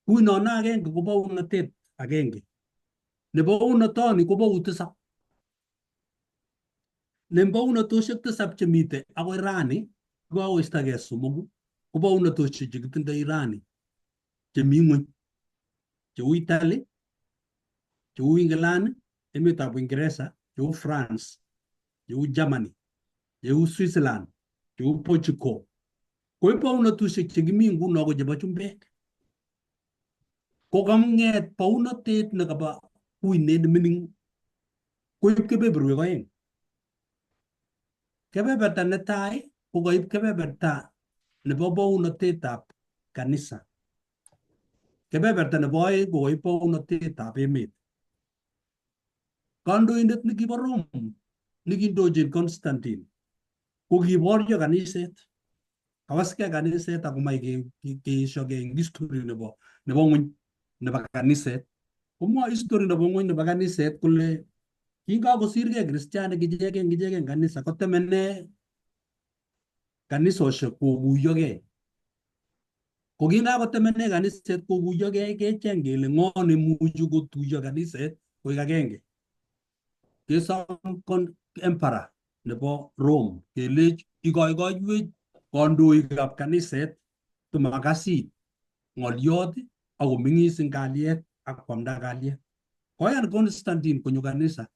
Kuinono agenge ko bounotet agenge. Nebo bounotoni ko bou tisap. Ne bounotosiek tisap chemite akoi rani kokakoistogei somoku ko bounotosiek chekitindoi rani chemi ng'weny cheu Italy, cheu England, emetab Uingereza, cheu France, cheu Germany, cheu Switzerland, cheu Portugal. Ko bounotusiek chekimi nguno ko chebo chumbek. Ko kang'et bounotet nekaba kuinet nemining koib kebeberwek oeng. Kebeberta netai ko koib kebeberta nebo bounotetab kanisa. Kebeberta nebo oeng ko koib bounotetab emet. Kandoindet nekibo Rome nekindochin Constantine ko kiborio kaniset. Kawaskei kaniset akomach keesiogei eng history nebo ng'weny nebo kaniset. Komwoe history nebo ng'weny nebo kaniset kole kingakosirgei kristianik ichegen ichegen kanisa kotemene kanisosiek kokuyogei. Ko kingakotemene kaniset kokuyogei kecheng kele ng'o nemuchi kotuiyo kaniset koik agenge. Kesom emperor nebo Rome kelech ikoikoiwech kandoikab kaniset tomakasit ng'oliot akomeng'is eng kalyet ak kwamda kalyet. Koyan Constantine konyo kanisa.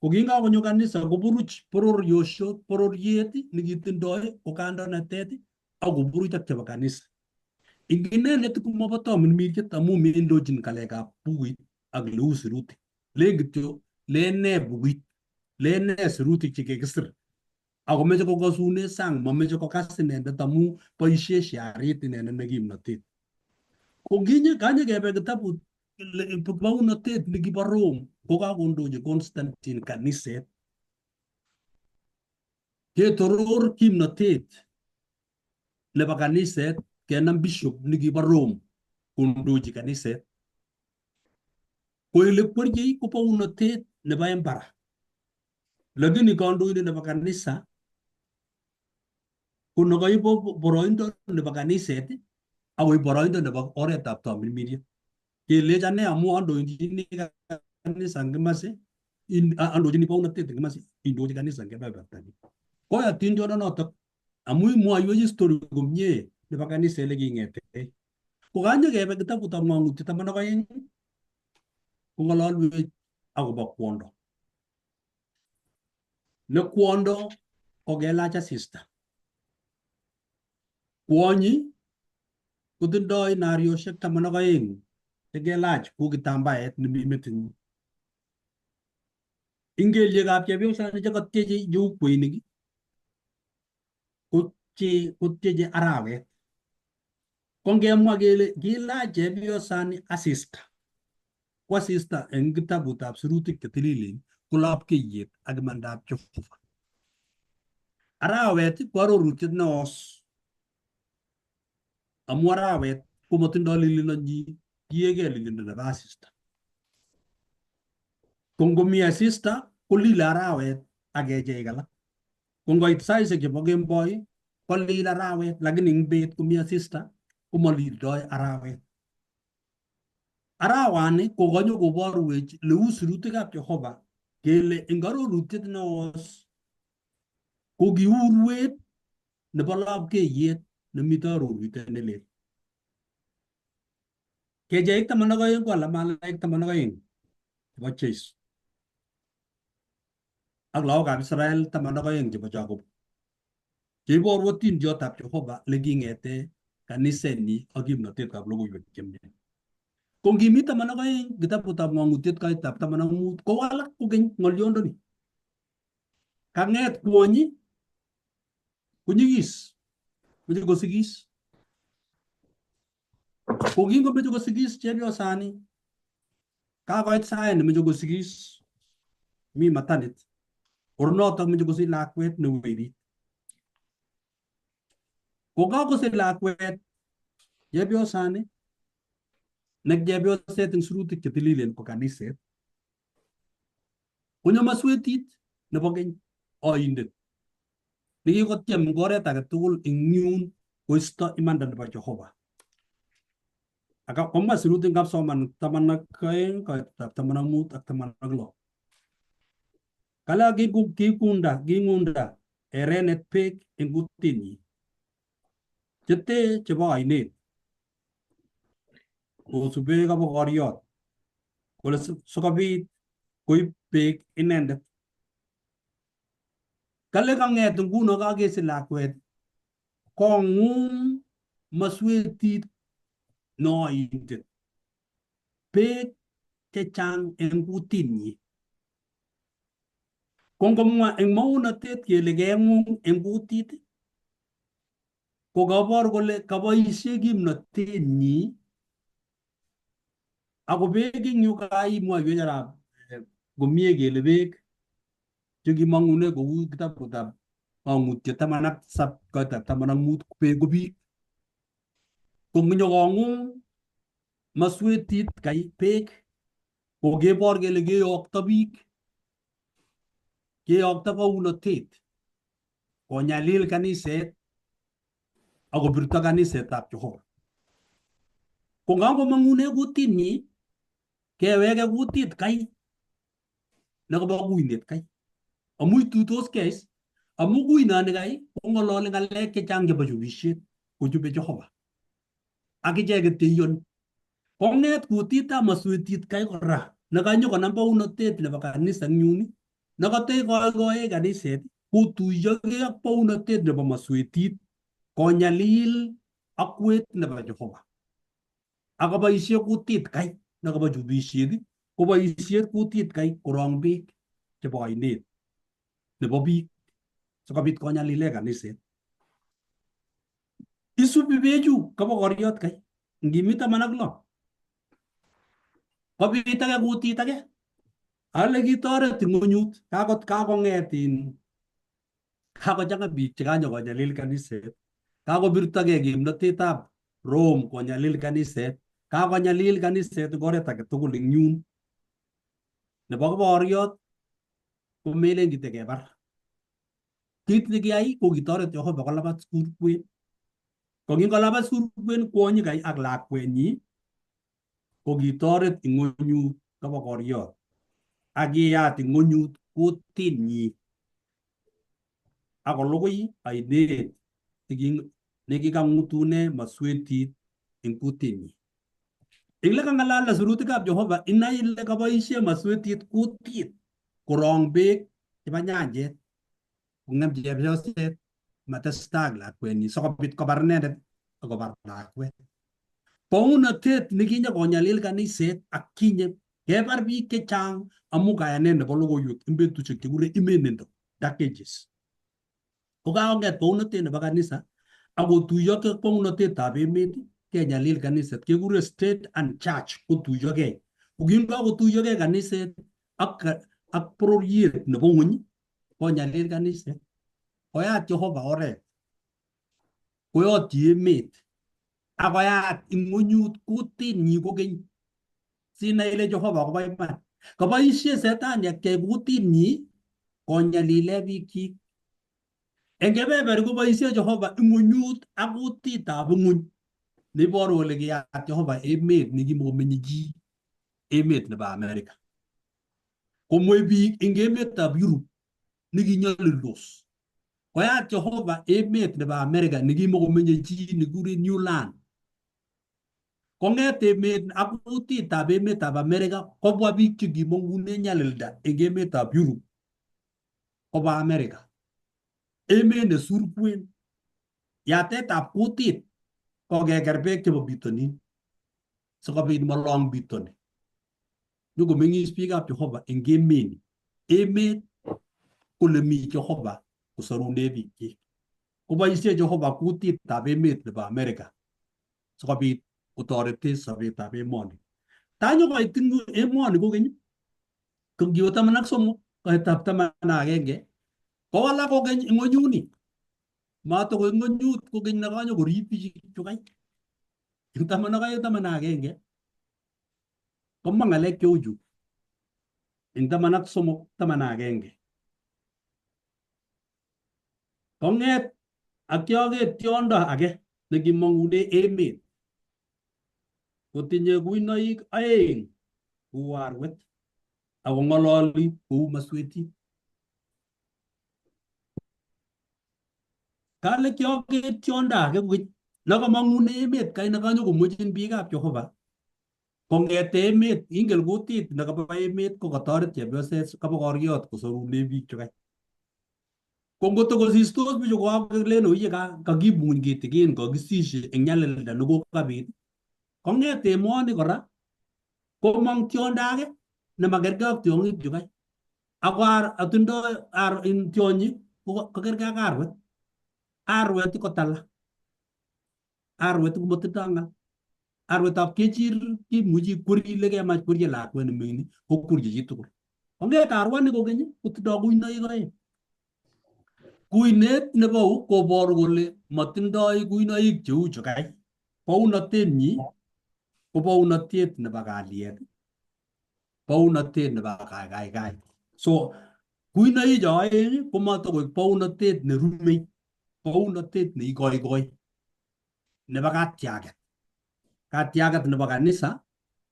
Ko kingakonyo kanisa koburuch bororiet nekitindoi ko kandoinatet ak koburuch ak chebo kanisa. Ing inendet komobo tomirmiriet amu mendochin ng'alekab bukuit ak leu sirutik. Len kityo len nee bukuit, len nee sirutik chekikisir. Akomeche kokosune sang, mameche kokas inendet amu boisie sharit inendet ne kimnotet. Ko kanye kebe kitabut bounotet nekibo Rome ko kakondochi Constantine kaniset. Ketoror kimnotet nebo kaniset kenam bishop nekibo Rome kondochi kaniset. Ko ile kweryei ko bounotet nebo emperor. Lakini kandoindet nebo kanisa ko nekaib boroindo nebo kaniset akoib boroindo nebo oretab tomirmiriet. Kelech ane amu andoinjini kanisa eng kimasi, andochini bounotet eng kimasi, indochi kanisa eng kebebertanyi. Koy atindononotok amu imwoiwech history komie nebo kaniset leking'ete. Ko kanyekebe kitabutab Ng'ong'utiet 12 kong'ololwech akobo kwondo. Ne kwondo ko kelach asista. Kwonyi kotindoi nariosiek 12 chekelach kou kitambaet nemi metinyi. Ing kelyekab chepyosani chekatyeche cheu kweinik kotyeche arawet. Ko ngemwa kele kilach chepyosani asista. Ko asista eng kitabutab sirutik chetililen ko lapkeiyet ak imandab Jehova. Arawet ko arorutiet neos. Amu arawet komotindoi lilindonyi, tiegei lilindo nebo asista. Ko ngomi asista kolile arawet ak kecheik alak. Ko ngoit saisiek chebo kemboi kolil arawet, lakini eng bet komi asista komolildoi arawet. Arawani ko konyo koborwech leu sirutikab Jehova kele eng arorutiet neos ko ki urwet nebo lapkeiyet nemiten arorutiet nelel. Kecheik 12 ko alak malaik 12 chebo Jesu ak lagokab Israel 12 chebo Jacob. Cheiboru atindiotab Jehova leking'ete kanisenyi ak kimnotetab logoiwek chemiach. Ko ngimi 12 kitabutab Ng'ong'utiet kaitab 15 kowalak kokeny ng'olyondoni. Kang'et kwonyi konyigis, meche kosigis. Ko kingomeche kosigis chepyosani, kakoit sait nemeche kosigis, mi matanit. Kor notok meche kosich lakwet ne werit. Ko kakosich lakwet chepyosani nek chepyoset eng sirutik chetililen ko kaniset, konyo maswetit nebo keny oindet nekikotyem eng oret age tugul eng yun koisto imanda nebo Jehova. Aka komwa sirutik kapsoman 12 koitab 15 ak 16. Kala kikunda king'unda erenet beek eng kutinyi chete chebo ainet kosube kabokoriot kole sikobit koib beek inendet. Kale kang'et nguno kakesich lakwet kong'ung maswetit noindet beek chechang eng kutinyi. Ko ngomwa eng maunotet kele keng'ung eng kutit ko kabor kole kaboisie kimnotenyi ako beek eng yu kaimwoiwech arap komie kele beek chekimong'une kou kitabutab Ng'ong'utiet 17 koitab 15 beek ko biik. Ko nyokong'ung maswetit kai beek ko kebor kele keyokto biik, keyokto bounotet konyalil kaniset akobirto kanisetab Jehova. Ko ngakomong'une kutinyi keweke kutit kai nekobo kuinet kai amu ituitoskei is amu kuinoni kai kong'ololi ng'alek chechang chebo chubisiet kochube Jehova ak icheket cheiyoni. Kong'et kutitab maswetit kai kora nekanyokonam bounotet nebo kanisa eng yun nekatoikoikoe kaniset kotuyokei ak bounotet nebo maswetit konyalil akwet nebo Jehova. Akoboisie kutit kai nekobo chubisiet koboisie kutit kai korong beek chebo ainet nebo biik sikobit konyalile kaniset. Isubi bechu kabokoriot kai ngimi 16 kobit ake kutit ake ale kitoret ing'unyut kakot kakong'et in kakochang'a biik chekanyokonyalil kaniset kakobirtogei kimnotetab Rome konyalil kaniset kakonyalil kaniset eng oret age tugul eng yun nebo koboriot komelen kityo kebar. Kit nekiyai ko kitoret Jehova kolabat surkwen. Ko kingolabat surkwen kwonyi kai ak lakwenyi ko kitoret ing'unyut kabokoriot ak kiyat ing'unyut kutinyi ak kolugui ainet nekikang'utune maswetit eng kutinyi. Eng lekang'alal sirutikab Jehova inai ile kaboisie maswetit kutit korong beek chebo nyanjet kong'em chepyoset matestai ak lakwenyi sikobit kobar inendet ak kobar lakwet. Bounotet nekinye konyalil kaniset ak kinye kebar biik chechang amu kayanet nebo logoiwek eng betusiek chekikure imenendo dark ages. Ko kakong'et bounotet nebo kanisa ak kotuiyoke ak bounotetab emet kenyalil kaniset kekure state and church kotuyokei. Ko kingakotuiyokei kaniset ak bororiet nebo ng'weny konyalil kaniset. Koyat Jehova oret koyotyi emet akoyat ing'unyut kutinyi kokeny sinai ile Jehova kobo iman. Kaboisie setani akyai kutinyi konyalile biikchik. Eng kebeber koboisie Jehova ing'unyut ak kutitab ing'uny neiboru kole kiyat Jehova emet nekimokomenye chi, emet nebo Amerika. Komwei biik eng emetab Europe nekinyolildos. Koyat Jehova emet nebo Amerika nekimokomenye chi nekikuren New Land. Kong'et emet ak kutitab emetab Amerika kobwa biik chekimong'une nyalilda eng emetab Europe koba Amerika. Emet nesurkwen. Yatetab kutit ko keker beek chebo bitonin. Sikobit molong bitoni. Nyokomeng'is biikab Jehova eng emeni. Emet kole mi Jehova kosorune biikchik. Koboisie Jehova kutitab emet nebo America sikobit kotoretech sobetab emoni. Tanyokoit emoni kokeny, ko ngiwe 13 koitab 11 kowalak kokeny ing'onyuni. Matoko ing'onyut kokeny nekanyokorib bichukai. Eng 12 11 komwa ng'alek cheu chu. Eng 13 11 kong'et ak kioker tiondo age nekimong'une emet kotinye kuinoik aeng kou arwet ako ng'ololi kou maswetit. Kale kioker tiondo age kokeny nekamong'une emet kai nekanyokomwechin biikab Jehova kong'ete emet ingen kutit nekabo emet ko katoret chepyoset kabokoriot kosorune biik chukai. Ko ngotokosistos bichu kokakilen oiye kakimuny kitikin kakisishe eng nyalilda nekokabit kong'et emoni kora komong tiondo age nemakerkei ak tiong'ik chukai ako atindoi tionyi kokerkei ak arwet. Arwet ko tala. Arwet komotindoi ng'al. Arwetab kechir kimuchi ikweri ile kemach kwerie lakwet neming'in kokwerie chitugul. Kong'et arwani kokeny kotindoi kuinoik oeng. Kuinet nebo koboru kole matindoi kuinoik cheu chukai. Bounotenyi ko bounotet nebo kalyet, bounotet nebo kaikaikai. So kuinoik cho oeng komatokoik bounotet nerumei, bounotet neikoikoi nebo katyaket. Katyaket nebo kanisa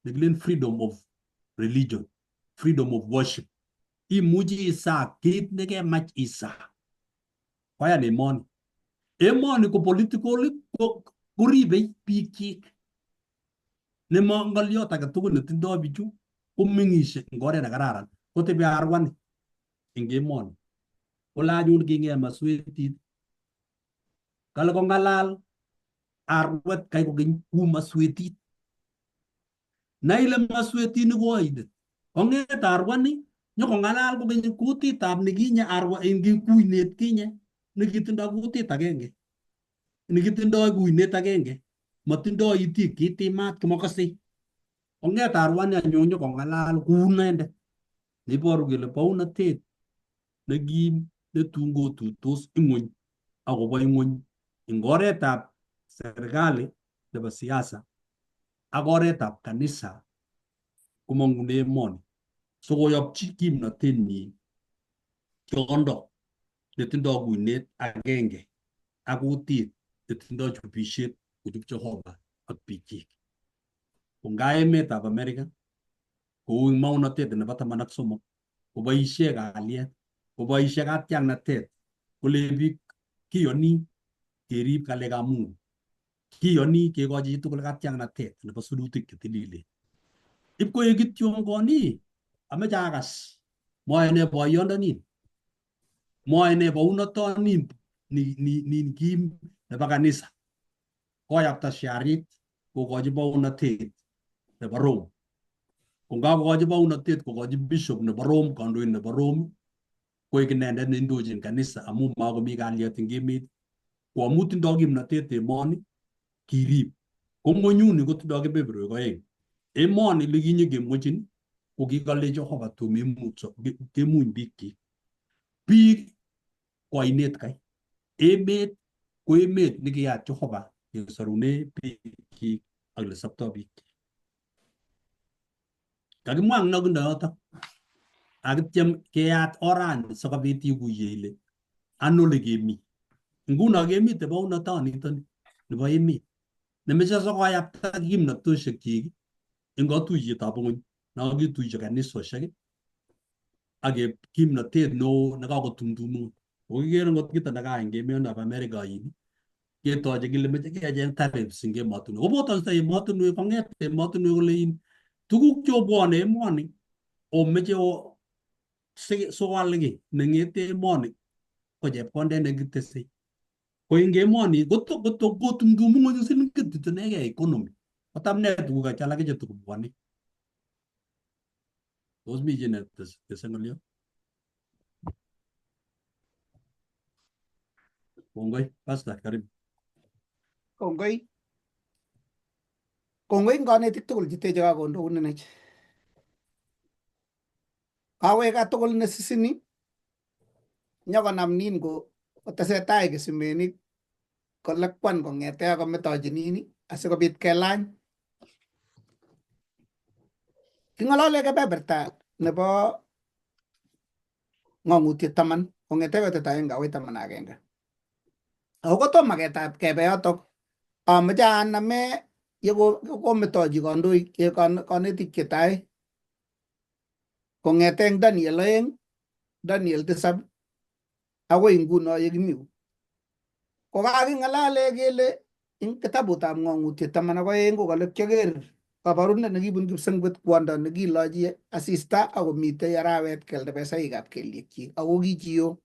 nekilen freedom of religion, freedom of worship. Imuchi isaa kit nekemach isaa. Koyan emoni. Emoni ko political ko koribei biikchik. Nemo ng'oliot age tugul netindoi bichu komeng'ishe eng oret nekararan kotebi arwani eng emoni. Ole anyun king'et maswetit kale kong'alal arwet kai kokeny ku maswetit. Nai ile maswetit ni koaindet. Kong'et arwani nyokong'alal kokeny kutitab nekinye arwa eng kuinet kinye nekitindoi kutit agenge. Nekitindoi kuinet agenge. Matindoi itik kitimat kimokosei. Kong'et arwani anyun nyokong'alal kou inendet. Neiboru kele bounotet nekim netun kotuitos ing'wony akobo ing'wony eng oretab serikali nebo siasa ak oretab kanisa komong'une emoni sikoyopchi kimnotenyin tiondo netindoi kuinet agenge ak kutit netindoi chubisiet kochub Jehova ak biikchik. Ko nga emetab America kou eng maunotet nebo 13 koboisie kalyet, koboisie katiaknatet kole biik kiyoni kerib ngalekab Mungu. Kiyoni kekochi chitugul katiaknatet nebo sirutik chetililen. Ipkoek kityongoni ameche akas mwoe ne boyondonin mwoe ne bounotonin nin kim nebo kanisa koyapta sharit kokochi bounotet nebo Rome. Ko ngakokochi bounotet kokochi bishop nebo Rome, kandoin nebo Rome koik inendet neindochin kanisa amu makomi kalyet eng emet. Ko amu tindoi kimnotet emoni kirib. Ko ng'onyuni kotindoi kebeberwek oeng. Emoni likinye kemwochin ko kikale Jehova tum imutso kemuny biikchik. Biik ko ainet kai. Emet ko emet nekiyat Jehova kesorune biikchik ak lesopto biikchik. Kakimwa eng nokindo yotok. Akityem keyat orani sikobit ikuye ile ano ole kemi. Nguno kemite bounotonitoni nebo emet nemeche sikoyapta kimnatoshekyik eng katuiyetab ng'ony nokituiyo kanisosiek ak kimnotet neo nekakotumtumut. Kokikere ngot kito nekai eng emetab America in ketoche kile meche kecheng tariffs eng emotinwek. Kobotosto emotinwek kong'et emotinwek kole in tuguk chobwone emoni omeche sikowal kiy neng'ete emoni ko chepkondet nekitesei. Ko eng emoni kotumtumu ng'ony silingit inegei economy. Kotam nee tuguk alak che tukubwoni? Tos mi chi netese ng'olyo? Kongoi, Pastor, karibu. Kongoi. Kongoi eng konetik tugul cheteche kakondouninech. Kawek tugul nesisini nyokonam nin ko kotesetai kisimenik kolekwan kong'ete akometochinin asikobit kelany. King'olole kebeberta nebo ng'ong'utiet 10 kong'ete koitet 1 akoi 11. Ako kotomo kebe yotok amoche aname yekometochi kandoik konetik chetai kong'ete eng Daniel 2, Daniel 7 akoi nguno yekimi. Kokaking'alale kele eng kitabutab ng'ong'utiet 12 ko kale kyoker kabarunet nekibun kipsengwet kwondo nekilochi asista akomitei arawet keldebesaikab kelyekyik ako kichio.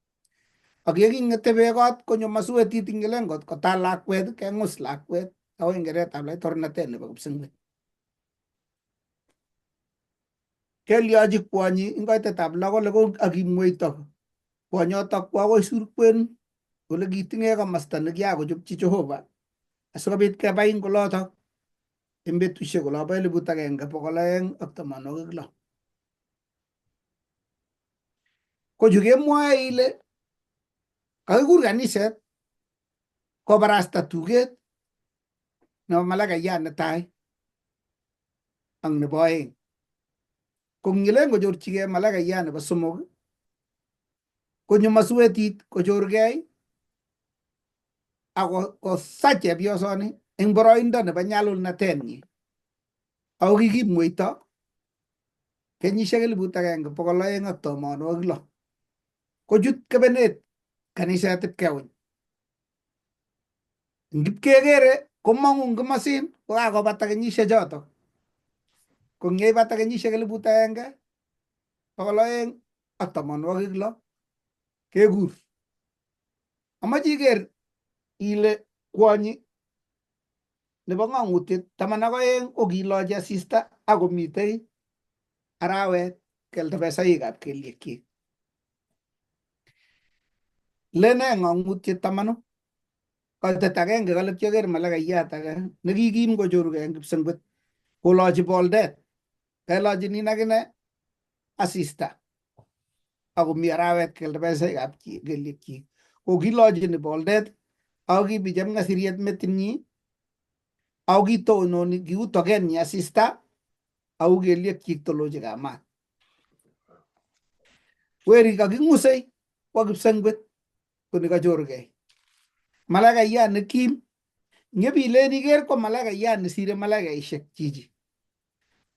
Ak yeking'etebe kot konyo masuetit ing lengot kotal lakwet keng'us lakwet akoi eng keretab laitornatet nebo kipsengwet. Kelyochi kwonyi eng koitetab lo kole akimweito kwonyotok kwo akoi surkwen ole kiting'e komasta nekiakochopchi Jehova asikobit kebai eng olotok eng betusiek olobo 1286. Ko chu kemwoe ile kakikur kaniset kobarasta tuget nebo malakayat netai ak nebo 2. Ko ngilen kochorchigei malakayat nebo 3 konyo masuetit kochorgei ak kosa chepyosoni eng boroindo nebo nyalulnatenyi. Ako kikimweito kenyisiek 1286. Kochut kebenet kaniset ipkewiny. Ngipkekere komong'u eng komosin kokakobata kenyisiek chotok. Ko ngyeibata kenyisiek 1286 kekur. Amache iker ile kwonyi nebo ng'ong'utiet 12 ko kilochi asista akomitei arawet keldebesaikab kelyekyik. Lene ng'ong'utiet 10? Koitet 1 kale kyoker malakayat age nekikim kochorugei eng kipsengwet kolochi boldet kelochi nin akine asista akomi arawet keldebesaikab kelyekyik. Ko kilochini boldet ako kimi chepng'asiriet metinyi ako kitononi kiu tokenyi asista ako kelyekyik tolochi kamat. Weri kaking'usei kwo kipsengwet ko nikachorgei. Malakayat nekim ngebilen iker ko malakayat nesire malakaishek chichi.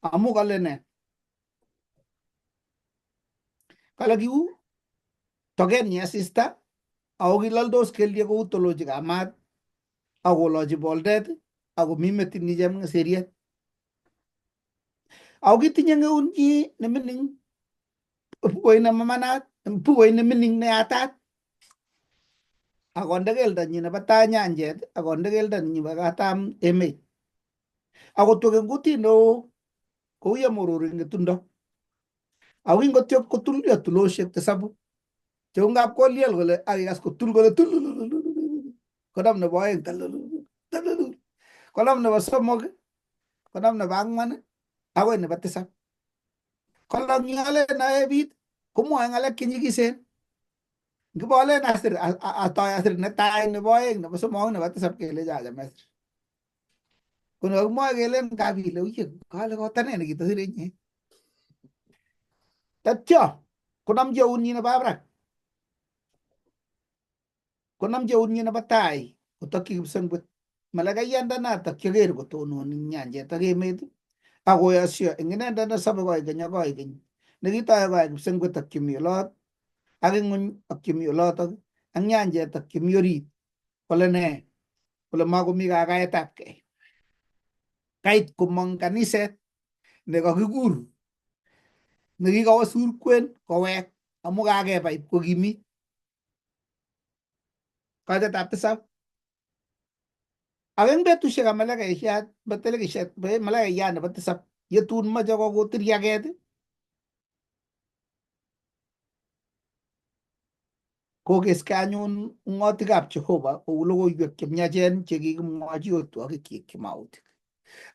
Amu kale ne? Kale kiu tokenyi asista ako kilaldos kelyek kou tolochi kamat akolochi boldet akomi metinyi chepng'asiriet. Ako kitinye eunyi nemining bukoit nemamanat, bukoit nemining neyatat akonde keldonyi nebo tai nyanjet akonde keldonyi nebo katam emet. Akotwek eng kutit neo kou ye morori ng'etundo. Ako kingotyok kotulyo tulosiek 7 cheu ngap koliel kole akikas kotul kole tululululu konam nebo 2 talululu talululu konam nebo 3 konam nebo 4 akoi nebo 7. Kolong yolen ae bit komwoe ng'alek chenyikisen. Ngibolen asir atoi asir netai nebo 2 nebo 3 nebo 7 kelecho achame asir. Kono kakimwoe kelen kapile uye kale kotane nekitosire inye. Tatyo konamchi eunyi nebo barak. Konamchi eunyi nebo tai kotokyi kipsengwet. Malakayandanatak kyoker kotononi eng nyanjet ak emet akoyosyo eng inendet nesobe koikeny ak koikeny nekitoi koyai kipsengwet ak chemi olot ak ing'uny ak chemi olotok ak nyanjet ak chemi orit kole ne? Kole makomi kakaetabkei. Kait komong kaniset nekakikur nekikawo surkwen kowek amu kakebai ipkokimit. Koitetab 7. Ak eng betusiekab malaikaisiat malaikayat nebo tisap yetun moche kokut tiriaket kokeskei anyun ung'otikab Jehova kou logoiwek chemiachen chekikimwochi otwokikyik chemautik.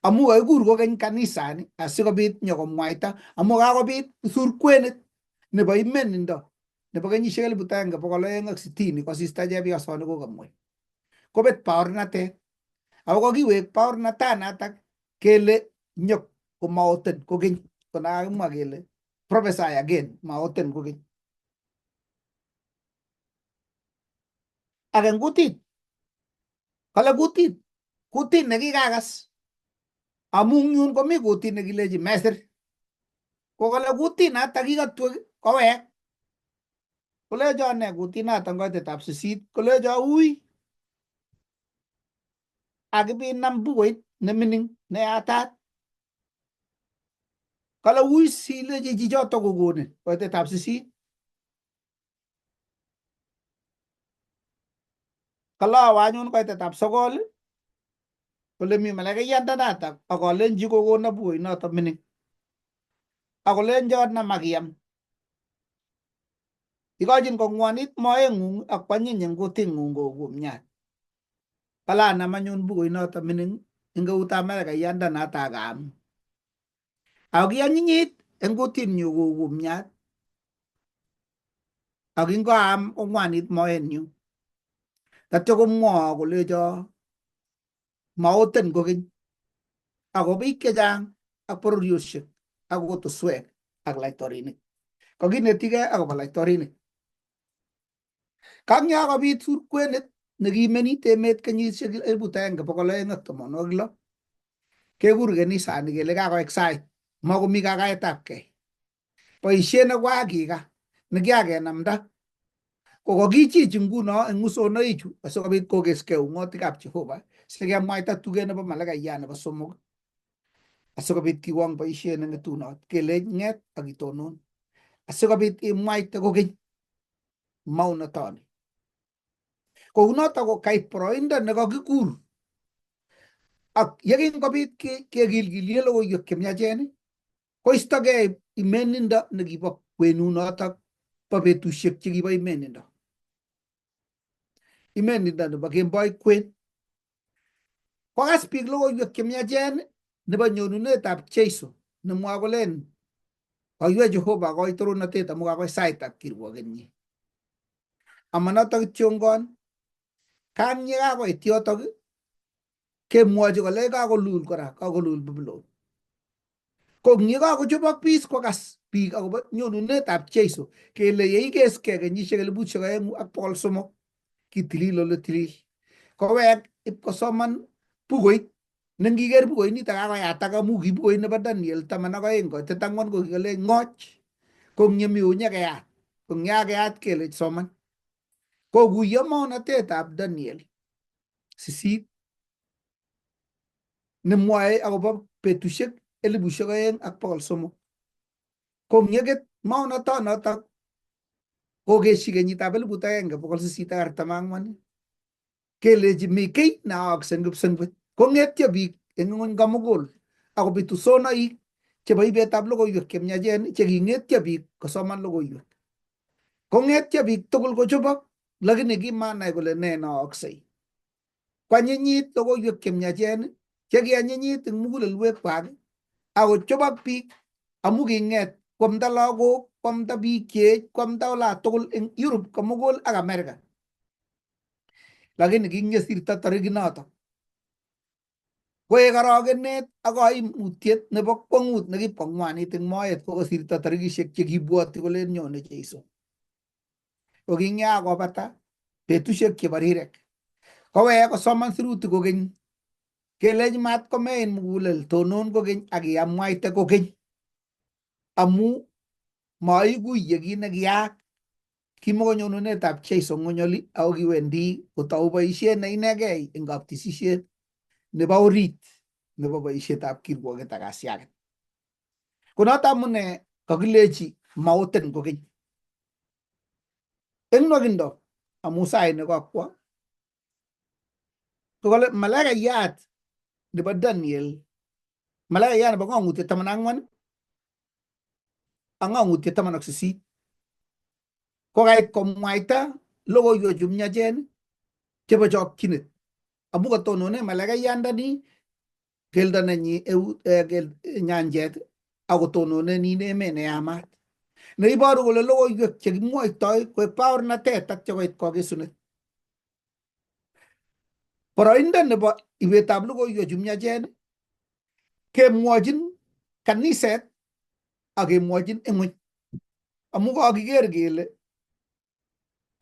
Amu kakikur kokeny kanisani asikobit nyokomwaita amu kakobit surkwenet nebo imenindo nebo kenyisiek 1260 kosista chepyosoni kokamwei. Kobet baornatet. Ako kakiwek baornatanatak kele nyok komaoten kokeny konakakimwa kele prophesy again maoten kokeny. Ak eng kutit kale kutit kutit nekikakas amu eng yun komi kutit nekilechi mesir ko kale kutit natak kikatwek kowek kolecho ne kutit noton koitetab sisit kolecho ui akibinam bukuit nemining neyatat kale ui silechi chichoto kokonin koitetab sisit kale awe anyun koitetab sokol ole mi malaikaiyandanatak ak alenchi kokona bukuit noto mining akolencho nam akiam ikochin kong'wanit moeng'ung ak kwanyiny eng kuting'ung kou kumyat. Kale anam anyun bukuit noto mining eng eutab malaikaiyandanatak ak aam. Ako kianyinyit eng kutinyu kou kumyat ak kingoam kong'wanit moenyu. Tatyo komwowo kolecho maoten kokeny ako biik chechang ak bororiosiek ak kutuswek ak laitorinik. Kakinetigei akobo laitorinik. Kang ya kobit surkwenet nekimenit emet kenyisiek 1260 kekur kanisani kele kakoek sait makomi kakaetabkei. Boisiet nekwakika nekiakenamda ko kokichich nguno eng usonoichu asikobit kokeskei ung'otikab Jehova sikemwaita tuget nebo malaikaiyat nebo somok asikobit kiwong boisiet neng'etunot kelech ng'et ak itonon asikobit imwaite kokeny maunotoni. Kounoto ko kait boroindo nekakikur ak yekingobit kekilkilie logoiwek chemiachen koistogei imenindo nekibo kwenunotok bo betusiek chekibo imenindo. Imenindo nebo kemboi kwen. Kokas biik logoiwek chemiachen nebo nyonunetab Jeiso nemwoe kolen koiwe Jehova koit torornatet amu kakoit saitab kirwokenyi. Ama notok kityongon kang ye kakoit yotok kemwochi kole kakolul kora kakolul Babylon. Ko eng yekakochobok kokas biik akobo nyonunetab Jeiso kele yeikeskei kenyisiek 2300 kitilil ole tilil. Kowek ipkosoman bukuit ne ngiker bukuit nitok kakoyatak amu ki bukuit nebo Daniel 12 koitet ang'wan ko kikile ng'och ko eng yemi nyekeyat ko eng yakeyat kele soman. Kokuiyo maonatetab Daniel 8 nemwoe akobo betusiek 2300. Ko eng yeket maonatonotok kokeshi kenyitab 1844 kelechi mi kiy neaakse eng kipsengwet. Kong'etyo biik eng ng'ony komugul akobitu sonoik chebo ibetab logoiwek chemiachen cheking'etyo biik kosoman logoiwek. Kong'etyo biik tugul kochobok lakini kimanai kole nee neaaksei. Kwanyinyit logoiwek chemiachen chekianyinyit eng mugulelwekwak akochobok biik amu king'et kwamda lagok, kwamda biik cheech, kwamda olatugul eng Europe komugul ak America. Lakini kingesirto tarikinotok. Koek arogenet ak kaimutiet nebo kwong'ut nekipkong'wanit eng moet kokosirto tarikisiek chekibwoti kole nyone Jeiso. Ko kingyakobata betusiek chebo rirek. Kowek kosoman sirutik kokeny kelech mat komein mugulel tonon kokeny ak iamwaite kokeny amu maiguye kit nekiyaak kimoko-nyonunetab Jeiso ng'wony oli ako kiwendi kotou boisiet ne inegei eng kaptisisiet nebo orit nebo boisietab kirwoket ak kasyaket. Ko noto amune kakilechi maoten kokeny. Eng nwokindo amu sait nekokwo Ko kale malaikayat nebo Daniel, malaikayat nebo ng'ong'utiet 14 ak ng'ong'utiet 18 kokait komwaita logoiwechu miachen chebo chokchinet amu katonone malaikayandani keldo nenyi nyanjet akotonone nin emet neyamat neiboru kole logoiwek chekimwoitoi koek baornatet ak chekoit kokesunet. Boroindo nebo ibetab logoiwechu miachen kemwochin kaniset ak kemwochin ing'weny amu kakiker kele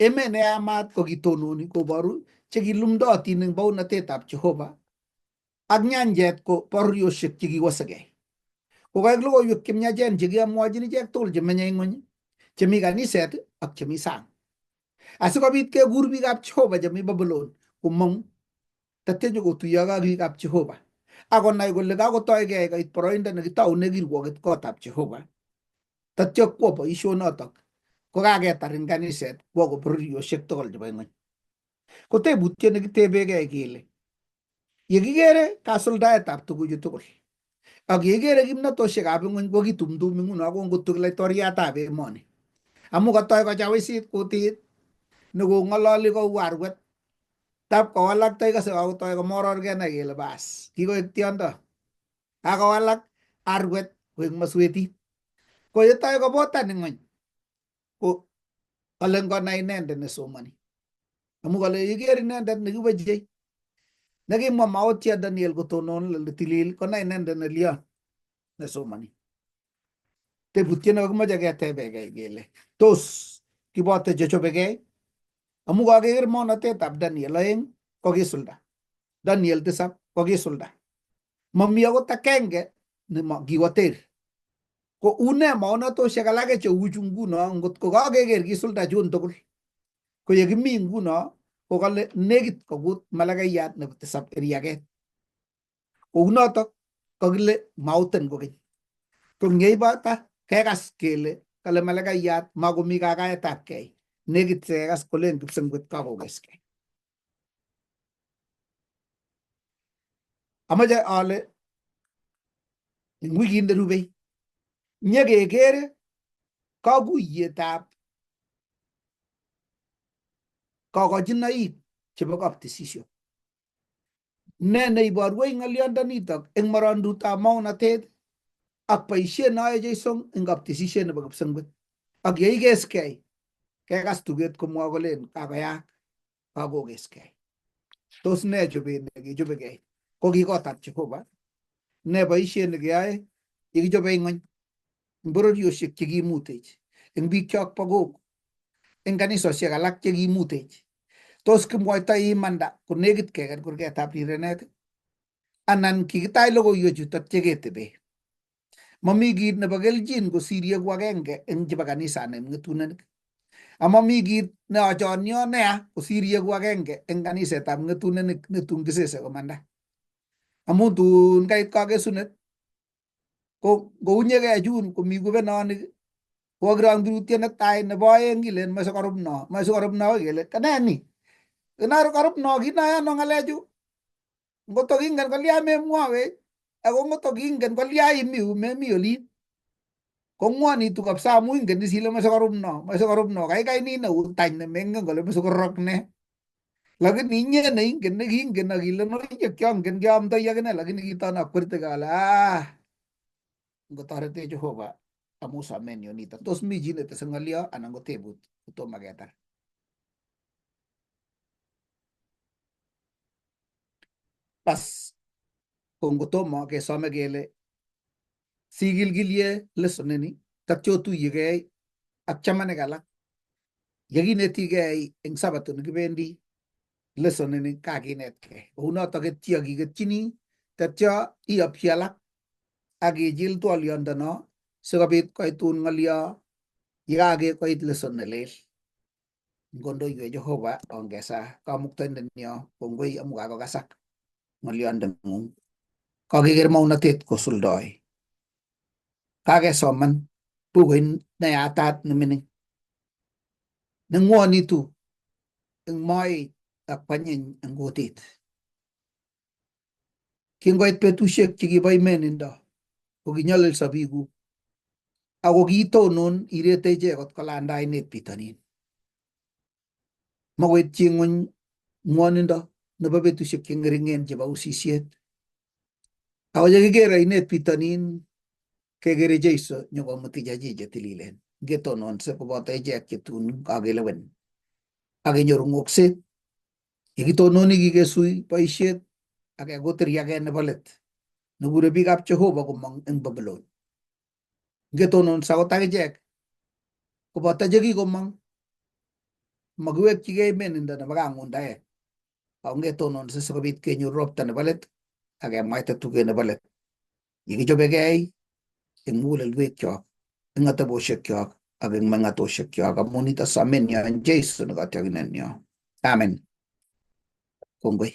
emet neyamat kokitononi koboru chekilumdootin eng baunatetab Jehova ak nyanjet ko bororiosiek chekiwosekei. Kokaek logoiwek chemiachen chekiamwochin ichek tugul chemenye ing'weny, chemi kaniset ak chemi sang. Asikobit kekur biikab Jehova chemi Babylon komong tatya nyokotuiyo ak biikab Jehova akonai kole kakotoigei koit boroindo nekitoune kirwoket kotab Jehova tatya kwo boisionotok kokaketar eng kaniset kwo ko bororiosiek tugul chebo ing'weny. Ko tebutiet nekitebegei kele yekikere kasuldaetab tuguchu tugul ak yekikere kimnatoshekab ing'weny ko kitumtum nguno kongotuk laitoriatab emoni amu katoi kochawisit kutit nekong'ololi kou arwet tab kowalak taikose kakotoi komoror kenai kele bas kikoek tiondo kakowalak arwet koek maswetit ko yetoi kobotan ing'weny ko kale ngonai inendet nesomoni amu kale iker inendet nekiwechei nekimwa maotia Daniel kotonon ole tilil konai inendet nelion nesomoni. Tebutiet nekakimoche ketebegei kele tos kibote chechobegei amu kakeker maonatetab Daniel 2 kokisulda, Daniel 7 kokisulda, mami akot akenge nekiwo ter. Ko une maonatosiek alake cheuchu nguno ngot ko kakeker kisulda chun tugul ko yekimi nguno ko kale nekit kokut malakaiyat nebo tisab eriaket. Kounotok kakile mauten kokeny. Ko ngeibata kekas kele kale malakaiyat makomi kakaetab kei nekit kekas kolen kipsengwet kakokeskei. Amache ale eng wikit nerubei nyekekere kakuiyetab kokochinoik chebo kaptisisio. Ne neiborwech ng'olyondonitok eng morondutab maonatet ak boisiet neyoe Jesu eng kaptisisiet nebo kipsengwet. Ak yeikeskei kekas tuget komwoe kolen kakoyaak kakokeskei. Tos ne chobet nekechobekei? Ko ki kotab Jehova. Ne boisiet nekeyoe yekichobe ing'weny eng bororiosiek chekimutech, eng biikchok bo kok, eng kanisosiek alak chekimutech. Tos kimwoitoi imanda konekit keker kurgetab rirenet anan kikitach logoiwechu tatya ketebe. Mami kit nebo kelchin kosir yeku agenge eng chebo kanisani ng'etunenik. Amami kit neachonyo neya kosir yeku agenge eng kanisetab ng'etunenik netun kisese komanda. Amu tun kait kakesunet ko ngounyekei chun komi kubenonik kokakirong birutiet netai nebo aeng ilen moe sikorub no, moe sikorub no kele kane ni? Karub no kinoe ano ng'alechu? Ngoto kingen kolya memwowech ako ngoto kingen kolya imi yu memi olin. Kongwonitu kabisa amu ingen is ile moe sikorub no, moe sikorub no, kaikai nin neu tany nemengen kole moe sikororok ne. Lakini inye neingen nekingen ak ile noiyo kyongen kiamdoi akine lakini kiton akwerteke ale ah ngotoretech Jehova amu somenyu nito. Tos mi chi netese ng'olyo anan ko tebut kotomo ketar? Bas ko ngotomo kesome kele sigilgilie lesson ini tatyo otuyegei ak chamanik alak yekinetigei eng sabato nekibendi lesson ini kakinetkei. Kounotok ketyi ak kiketchini tatyo iopchi alak ak ichil twoliondono sikobit koitun ng'olyo yekakoit lesson nelel. Ngondoiwech Jehova ongesa kamuktaindenyo kongoi amu kakokasak ng'olyondeng'ung. Kakeker maunotet kosuldoi. Kakesoman bukuit neyatat nemining nengwonitu eng moet ak kwanyiny eng kutit. Kingoit betusiek chekibo imenindo kokinyolilso biikuk ako kiitonon irete ichek kot kolanda ainet bitonin. Makoityi ng'wony ng'wonindo nebo betusiek che ng'ering'en chebo usisiet. Ako yekiker ainet bitonin kekere Jeiso nyokomuti chechi che tililen. Ngetononse koboto ichek che tun kakelewen ak kenyoru ng'okset. Yekitononi kikesui boisiet ak kekutir yaket nebo let nekure biikab Jehova komong eng Babylon. Ngetononso akot akichek koboto chekikomong makiwekchigei menindo nebo kang'undaet ako ngetononso sikobit kenyor ropta nebo let ak kemwaita tuget nebo let. Yekichobegei eng mugulelwekyok, eng ateboshekyok ak eng meng'atoshekyok amu nito somenyo eng Jesu nekotiokindenyo. Amen. Kongoi.